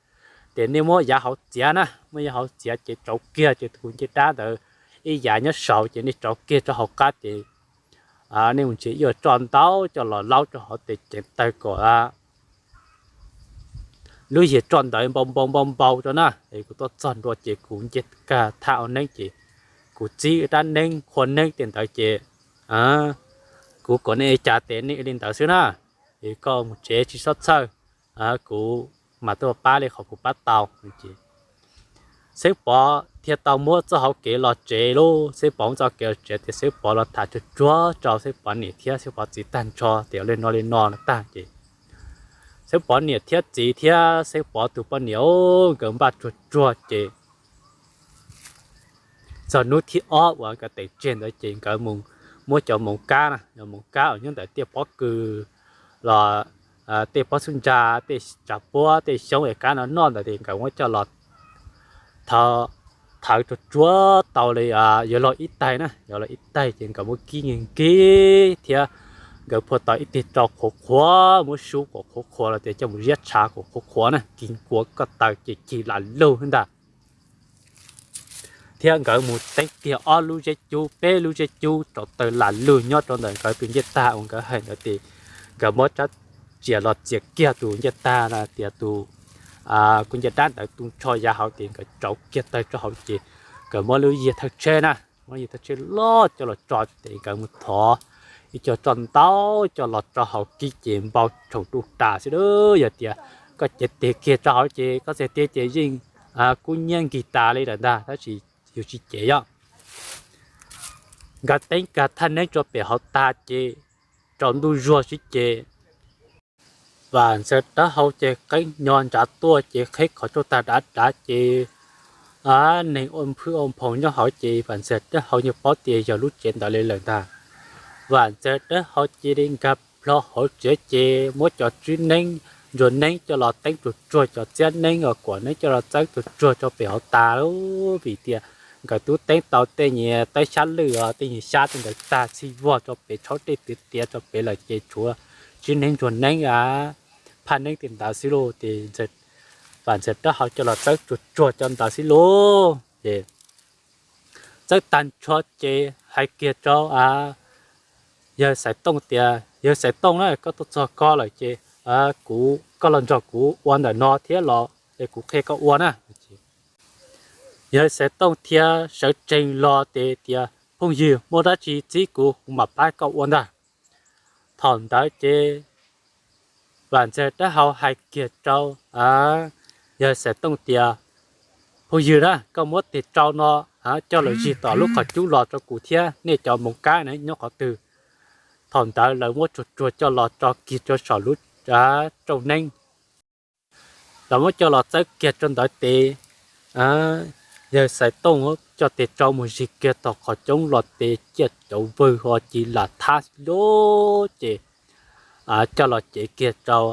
ces nej muab yav hauv txiav na, muab yav hauv txiav ces rauv kiag ces tus kua ncej dab ntawd ib yav nyob saud ces nej rauv kiag rau hauv qab ces nej mus nrhiav ib co roj ntaub coj los laub rau hauv tes ceev tawg kom lub yias roj ntawd npau npau npau npau rau na. Es kuv tuaj txog ntua ces kuv nce kag thaj ua neeb ces kuv txib dab neeb qhua neeb tej ntawd ces kuv kom nej ua cas ces nej ua li ntawd xwb na. Es koj mus tsev tsis txhob txhawj, kuv mas tuaj pab li qhov kuv pab tau. Xeeb Pov thiaj tau muab txoj hauv kev los tsev lauj. Xeeb Pov muab txoj kev los tsev ces Xeeb Pov los tham tsuag tsuag rau Xeeb Pov niam thiab Xeeb Pov txiv tag nrho tias li no li no tag ces Xeeb Pov niam thiab txiv thiab Xeeb Pov tus poj niam nkawd npaj tsuag tsuag ces txog hnub thib ob uas nkawd teem tseg ntawd ces nkawd mus muab cov moov kab na, cov moov kab uas nyob ntawm tej pob kws los tej pob xub ntsa, tej tsav puab, tej xyoob es kab no noj ntawd ces nkawd muab coj los thawv tsuag tsuag tau li yuav luag ib taig na, yuav luag ib taig ces nkawd muab kib nkig nkig thiab nkawd phua tau ib teg tsau qhuav qhuav, muab sub kom qhuav qhuav los tias coj mus ziab tshav kom qhuav qhuav na, kis nkuav ko taw ces cig lam lug xwb ntag. Thiab nkawd mus teeb kiag ob lub zeb cub, peb lub zeb cub rau taw lam lug nyob rau ntawm nkawd tus ncej tag uas nkawd hais ntawd ces nkawd muab rab riam los txiav kiag tus ncej tag na tias tus kuj ncej dab ntawd tu nrho yav hauv ces nkawd rauv kiag tawg rau hauv ces nkawd muab lub yias thawj tsheb na, muab yias thawj tsheb loj coj los tso ces nkawd mus thov ib co roj ntaub coj los rau hauv kib ces npau tshoom ruj ras xwb lauj. Yog tias koj cev tes kiag rau hauv ces koj txiav tes ces yeej kub hnyiab nkig tas li lawm ntag, tab sis yus tsis cev yom. Nkawd teeb kiag thaj neeb rau pem hauv tag ces tsaus ntuj zuag sib ces Vam Ntxawg Dawb Hau ces qeeb nyo nrad tuaj ces qheb qhov tsauj tag dav dav ces neeg ua phwj ua phoom nyob hauv ces Vam Ntxawg Dawb Hau yeej paub tias yog lub tsev ntawd li lawm ntag. Vam Ntxawg Dawb Hau cia li nkag plho hauv tsev ces muab cov tswb neeb ntsuag neeb coj los teeb tsuag tsuag, cov txiab neeb uas kuam neeb coj los teeb tsuag tsuag rau pem hauv tas lawm, vim tias nkawd twb teeb tau tej nyuag tawb xyab lwj os, tej nyuag xyab tej ntawd tag txhij vog rau pem, tshaub dej tiav tiav rau pem lawm ces tshuav tswb neeb ntsuag neeb a, phaj neeb tej ntawd xwb lauj. Ces Vam Ntxawg Dawb Hau coj los teeb tsuag tsuag cov ntawd xwb lauj. Ces txawb tag nrho ces hais kiag rau yawg Xaiv Tooj tias, Yawg Xaiv Tooj na, koj tuaj txog ko lawm ces kuv, koj los nrog kuv ua ntawm no thiab los es kuv qhia koj ua na. Yawg Xaiv Tooj thiaj sawv tsees los ces tias, Phooj ywg, muaj dab tsi txib kuv, kuv mam pab koj ua ntag. Thaum ntawd ces Vam Ntxawg Dawb Hau hais kiag rau yawg Xaiv Tooj tias, Phooj ywg na, koj muab tes tsau no coj los zig tom lub qhov cub los rau kuv thiab, nej cov Moos Kab na nyob qhov twg? Thaum ntawd lawv muab tsuag tsuag coj los tso kiag rau saum lub rooj neeb. Lawv muab coj los txawb kiag rau ntawd ces yawg Xaiv Tooj coj tes tsau mus zig kiag tom qhov cub los ces ciaj cauv vwg ho ci lam thab xwb lauj. Ces coj los cev kiag rau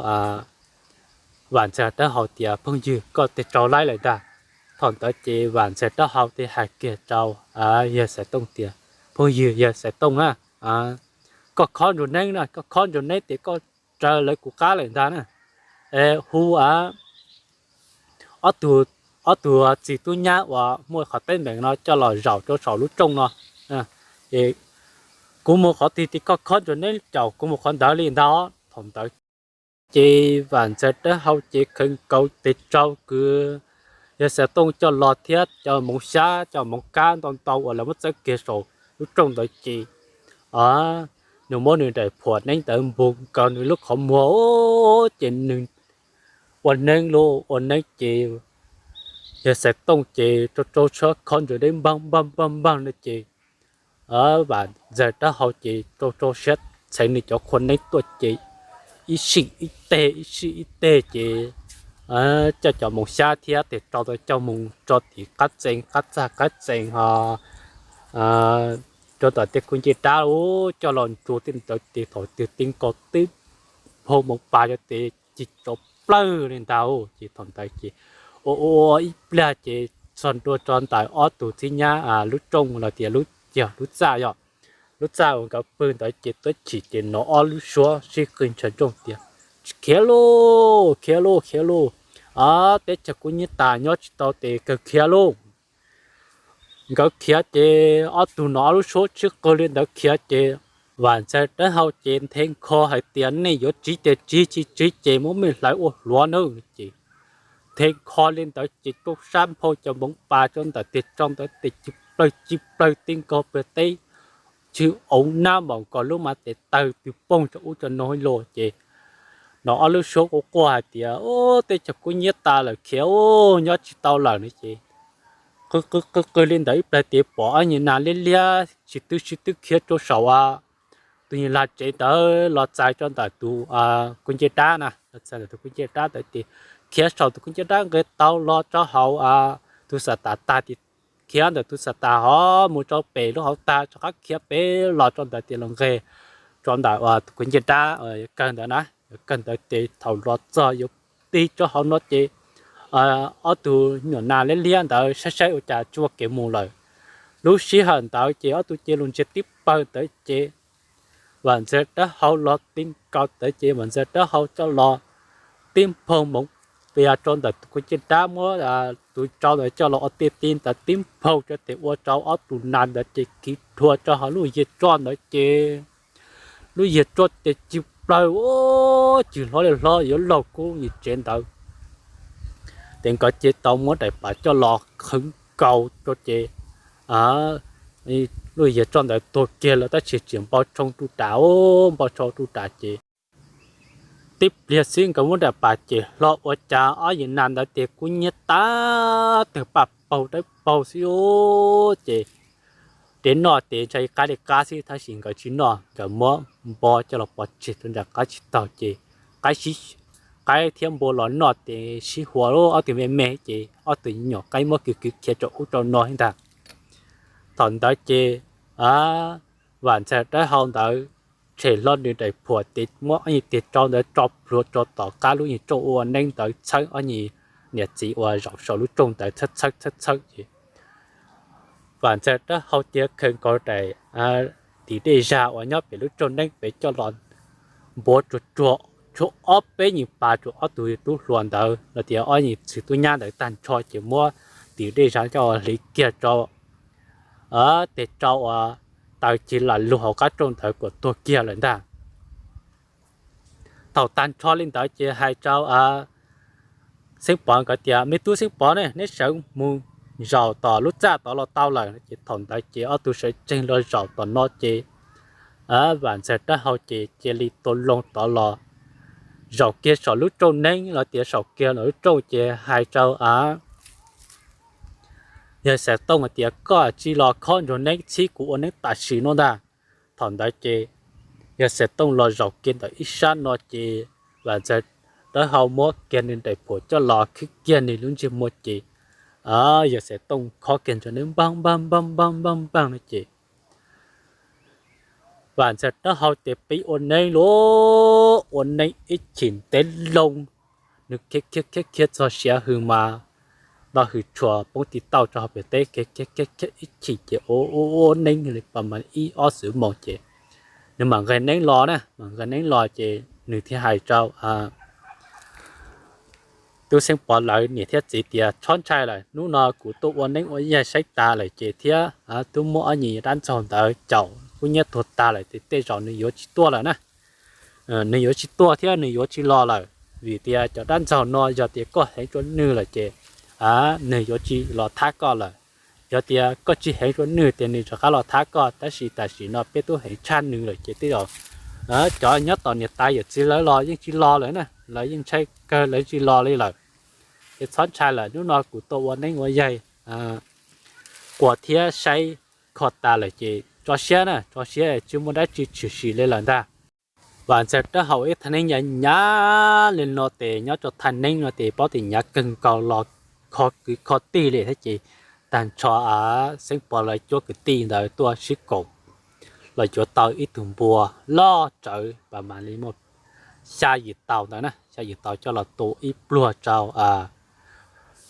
Vam Ntxawg Dawb Hau tias, Phooj ywg, koj tes tsau laib lawm ntag. Thaum ntawd ces Vam Ntxawg Dawb Hau thiaj hais kiag rau yawg Xaiv Tooj tias, Phooj ywg, yawg Xaiv Tooj na, koj khob ntsuag neeb na, koj khob ntsuag neeb ces koj raws lawv kuv qab lawm ntag na. Es hu ob tug, ob tug txiv tub nyab uas muaj qhov teeb meem no coj los zaum rau saum lub rooj no. Es kuv mus qhov twg ces koj khob ntsuag neeb caum kuv mus qhov ntawd li ntag. Thaum ntawd ces Vam Ntxawg Dawb Hau ces khawv nkaus tes tsau kwv yawg Xaiv Tooj coj los thiab cov Moos Xyab cov Moos Kab ntau ntau uas lawv muab txawb kiag saum lub rooj ntawd ces nws muab nws daim phuam neeb ntawd npog nkaus nws lub qhov muag ces nws ua neeb lauj, ua neeb ces yawg Xaiv Tooj ces rau rau siab khob ntsuag neeb npag npag npag npag no ces Vam Ntxawg Dawb Hau ces rau rau siab txheev nws cov qhua neeb tuaj ces ib sij ib teg ib sij ib teg ces coj cov Moos Xyab thiab tes tsau ntawd coj mus tso tim qab txee qab txag qab txee ho rau tom tej kub ncej dab coj los ntsuas tej ntawd ces thaum twg tib nkaus tib nphoo Moos Pas cov tes cig tsau plawg li ntag. Ces thaum ntawd ces ua ua ib pliag ces txog ntua rau ntawm ob tug txiv nyab lub rooj los tias lub, yog lub txaj, yog lub txaj uas nkawd pw ntawd ces tuab chim ces hnov ob lub suab sib qw ntshav nrooj tias, Khiav lauj, khiav lauj, khiav lauj! Teb chaws kub nyiab tas nyob tsis tau ces kawg khiav lauj! Nkawd khiav ces ob tug hnov ob lub suab sib qw li ntawd khiav ces Vam Ntxawg Dawb Hau ces nthe nkho hais tias, Nej yuav tsiv ces tsiv, tsis tsiv ces muab mej hlawv ua hluav nawb. Ces nthe nkho li ntawd ces rau sab nphoo cov Moos Pas rau ntawm tes tsau ntawd ces ci plawg ci plawg tib nkaus pem teb, tshwm auv nab npaum nkaus lub mas tes tawg twg poog rau ub rau no lauj. Ces hnov ob lub suab quaj quaj hais tias, Teb chaws kub nyiab tas lawm, khiav, nyob tsis tau lawm no ces qw qw qw li ntawd ib pliag ces pom ob nyuag nas liab liab sib twb sib twb khiav rau saum tus nyuag lag tsev ntawd los txais rau ntawm tus kub ncej dab na, los txais ntawm tus kub ncej dab ntawd ces khiav saum tus kub ncej dab nqes tau los rau hauv tus xav tas tag ces khiav ntawm tus xav tas ho mus rau pem lub hauv tag rov qab khiav pem los rau ntawd ces los nqes rau ntawm tus kub ncej dab kawg ntawd na. Kawg ntawd ces thaum los txog yuav tig rau hauv no ces ob tug nyuag nas liab liab ntawd saib saib ua cas tsis muaj kev mus lawm. Lub sij hawm ntawd ces ob tug cia li ntsia tib pawg ntawd ces Vam Ntxawg Dawb Hau los tib nkaus ntawd ces Vam Ntxawg Dawb Hau coj los tib nphoo Moos Pas rau ntawm tus kub ncej dab, muab tus tsau ntawd coj los ua tiaj ti ntawd tib nphoo rau ces ua rau ob tug nas ntawd ces kiv dhuav rau hauv lub yias tsoj ntawd ces lub yias tsoj ces ci plawg, ci hlob li hlob yuav laug kub nyuag tsev ntawd. Ces nkawd cia li tau muab daim pam coj los qhwv nkaus rau ces lub yias tsoj ntawd tuag kiag lawm tab sis tseem npau tshoo rau nram, npau tshoo rau nram ces tib pliag xwb nkawd muab daim pam cem hlo ua cas ob yim nas ntawd ces kub nyiab tab tag paj paug dawb paug xwb ces dev noj ces ntshai qab li qab xwb tab sis nkawd tsis noj, nkawd muab npo coj los pov tseg rau nram qab tsis taug ces qaib sib qaib thiab npua los noj ces sib hua lub ob tug me me ces ob tug nyuam qaib muab kwv kwv khiav rau ub rau no ntag. Thaum ntawd ces Vam Ntxawg Dawb Hau ntawd tshem hlo nws daim phuam ces muab ob nyuag tiag rau ntawd tso plhuav rau tom qab lub nyuag rooj ua neeb ntawd txhawb ob nyuag niam txiv uas zaum saum lub rooj ntawd txhawb txhawb txhawb txhawb ces Vam Ntxawg Dawb Hau thiaj khaws nkaus daim tiv dej zag uas nyob pem lub rooj neeb pem coj los npuav tsuag tsuag tshuav ob peb nyuag pas rau ob tug tub hluas ntawd los tias ob nyuag txiv tub nyab ntawd tag nrho ces muab tiv dej zag coj hliv kiag rau tes rau uas taws cig lam lug hauv qab rooj ntawd kom tuag kiag lawm ntag. Thaum tag nrho li ntawd ces hais rau Xeeb Pov nkawd tias, Me tub Xeeb Pov ne, neb sawv mus zaum tom lub txaj tod los tau lawm. Ces thaum ntawd ces ob tug sawv tsees los zaum tom no ces Vam Ntxawg Dawb Hau ces cia li tua loo tod los zaum kiag saum lub rooj neeb los tias saum kiag lub rooj ces hais rau yawg Xaiv Tooj hais tias, Koj tsis los khob ntsuag neeb txhib kuv ua neeb tam sim no ntag. Thaum ntawd ces yawg Xaiv Tooj los zaum kiag ntawm ib sab no ces Vam Ntxawg Dawb Hau muab kiag nws daim phuam coj los khwb kiag nws lub ntsej muag ces yawg Xaiv Tooj khob kiag ntsuag neeb npaj npaj npaj npaj npaj npaj no ces Vam Ntxawg Dawb Hau ces pib ua neeb lauj, ua neeb ib chim ntev loo, nws khiav khiav khiav khiav txog siav hws mas los hws tshuam poob tim tauj rau hauv pem teb, khiav khiav khiav ib chim ces ua ua neeb li pas mas ib ob xuv moos ces nws mam nqes neeb los na, mam nqes neeb los ces nws thiaj hais rau tub Xeeb Pov lawv niam thiab txiv tias, Txhob ntshai lawm, hnub no kuv tuaj ua neeb ua yaig saib tas lawm ces thiab twb muab ob nyuag dab ntxaug ntawd caum kub nyiab tuag tag lawm ces tej zaum nws yuav tsis tuaj lawm na. Nws yuav tsis tuaj thiab nws yuav tsis los lawm, vim tias cov dab ntxaug no yog tias koj heev rua nws lawm ces nws yuav tsis los thab koj lawm. Yog tias koj tsis heev rua nws ces nws rov qab los thab koj, tab sis tam sim no peb twb heev tshaj nws lawm ces tej zaum cov nyob tom niam tais yawm txiv lawv los yeej tsis los lawm na, lawv yeej ntshai kawg lawv tsis los li lawm. Ces txhob ntshai lawm, hnub no kuv tuaj ua neeb ua yaig quas thiab saib kho tas lawm ces tso siab na, tso siab tsis muaj dab tsi tshwm sim li lawm ntag. Vam Ntxawg Dawb Hau ib thaj neeb hnyav hnyav li no ces nyob rau thaj neeb no ces paub tias hnyav kawg nkaus los kho kwv kho tij li thiab ces tag nrho Xeeb Pov lawv cuab kwv tij ntawd tuaj sib koom los yuav tau ib tug npua loj tsawv pas mam li muaj xya yim tau ntawd na, xya yim tau coj los tu ib pluag rau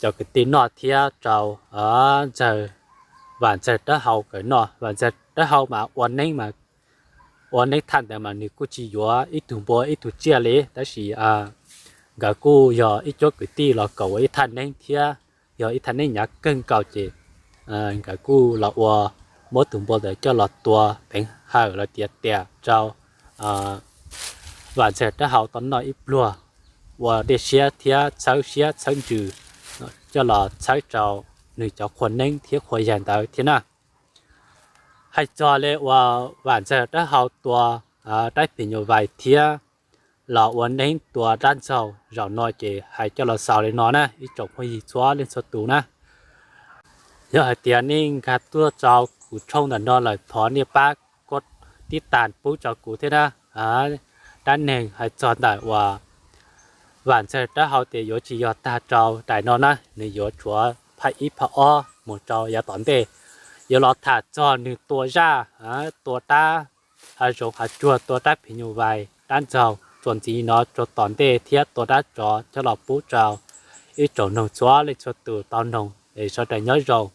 cov kwv tij noj thiab rau ntxawg, Vam Ntxawg Dawb Hau nkawd noj. Vam Ntxawg Dawb Hau mas ua neeb mas, ua neeb thaj ntawd mas nws kuj tsis yuav ib tug npua ib tug tsiaj li, tab sis nkawd kuj yog ib cuab kwv tij los koom ua ib thaj neeb thiab yog ib thaj neeb hnyav kawg nkaus ces nkawd kuj los ua, muab tus npua ntawd coj los tua teev hawm los tiav tias rau Vam Ntxawg Dawb Hau tau noj ib pluag, ua dej siab thiab txhawb siab txhawb ntsws coj los txhawb rau nws cov qhua neeb thiab qhua yaig ntawd thiab na. Hais txog li uas Vam Ntxawg Dawb Hau tua dab phim nyuj vais thiab los ua neeb tua dab ntxaug zaum no ces hais coj los xaus li no na ib tsoom phooj ywg txhua leej txhua tus na. Yog hais tias nej nkag tuaj rau kuv tshooj ntawm no lawm thov nej pab tib tas pub rau kuv thiab na. Dab neeg hais txog ntawm uas Vam Ntxawg Dawb Hau tias yuav tsis yog tag rau daim no na, nws yuav tshuav phaj ib phaj ob mus rau yav tom ntej, yuav los tham txog nws tua zaj, tua dab hav zoov hav tsuag, tua dab phim nyuj vais dab ntxaug txuas ntxiv no rau tom ntej thiab tua dab tsov coj los pub rau ib tsoom noog txhua leej txhua tus tau noog es sawv daws nyob zoo.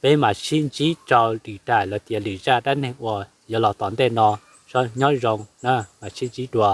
Peb mam sib ntsib rau lwm daim los tias lwm zaj dab neeg uas yuav los tom ntej no, nyob zoo na, mam sib ntsib dua.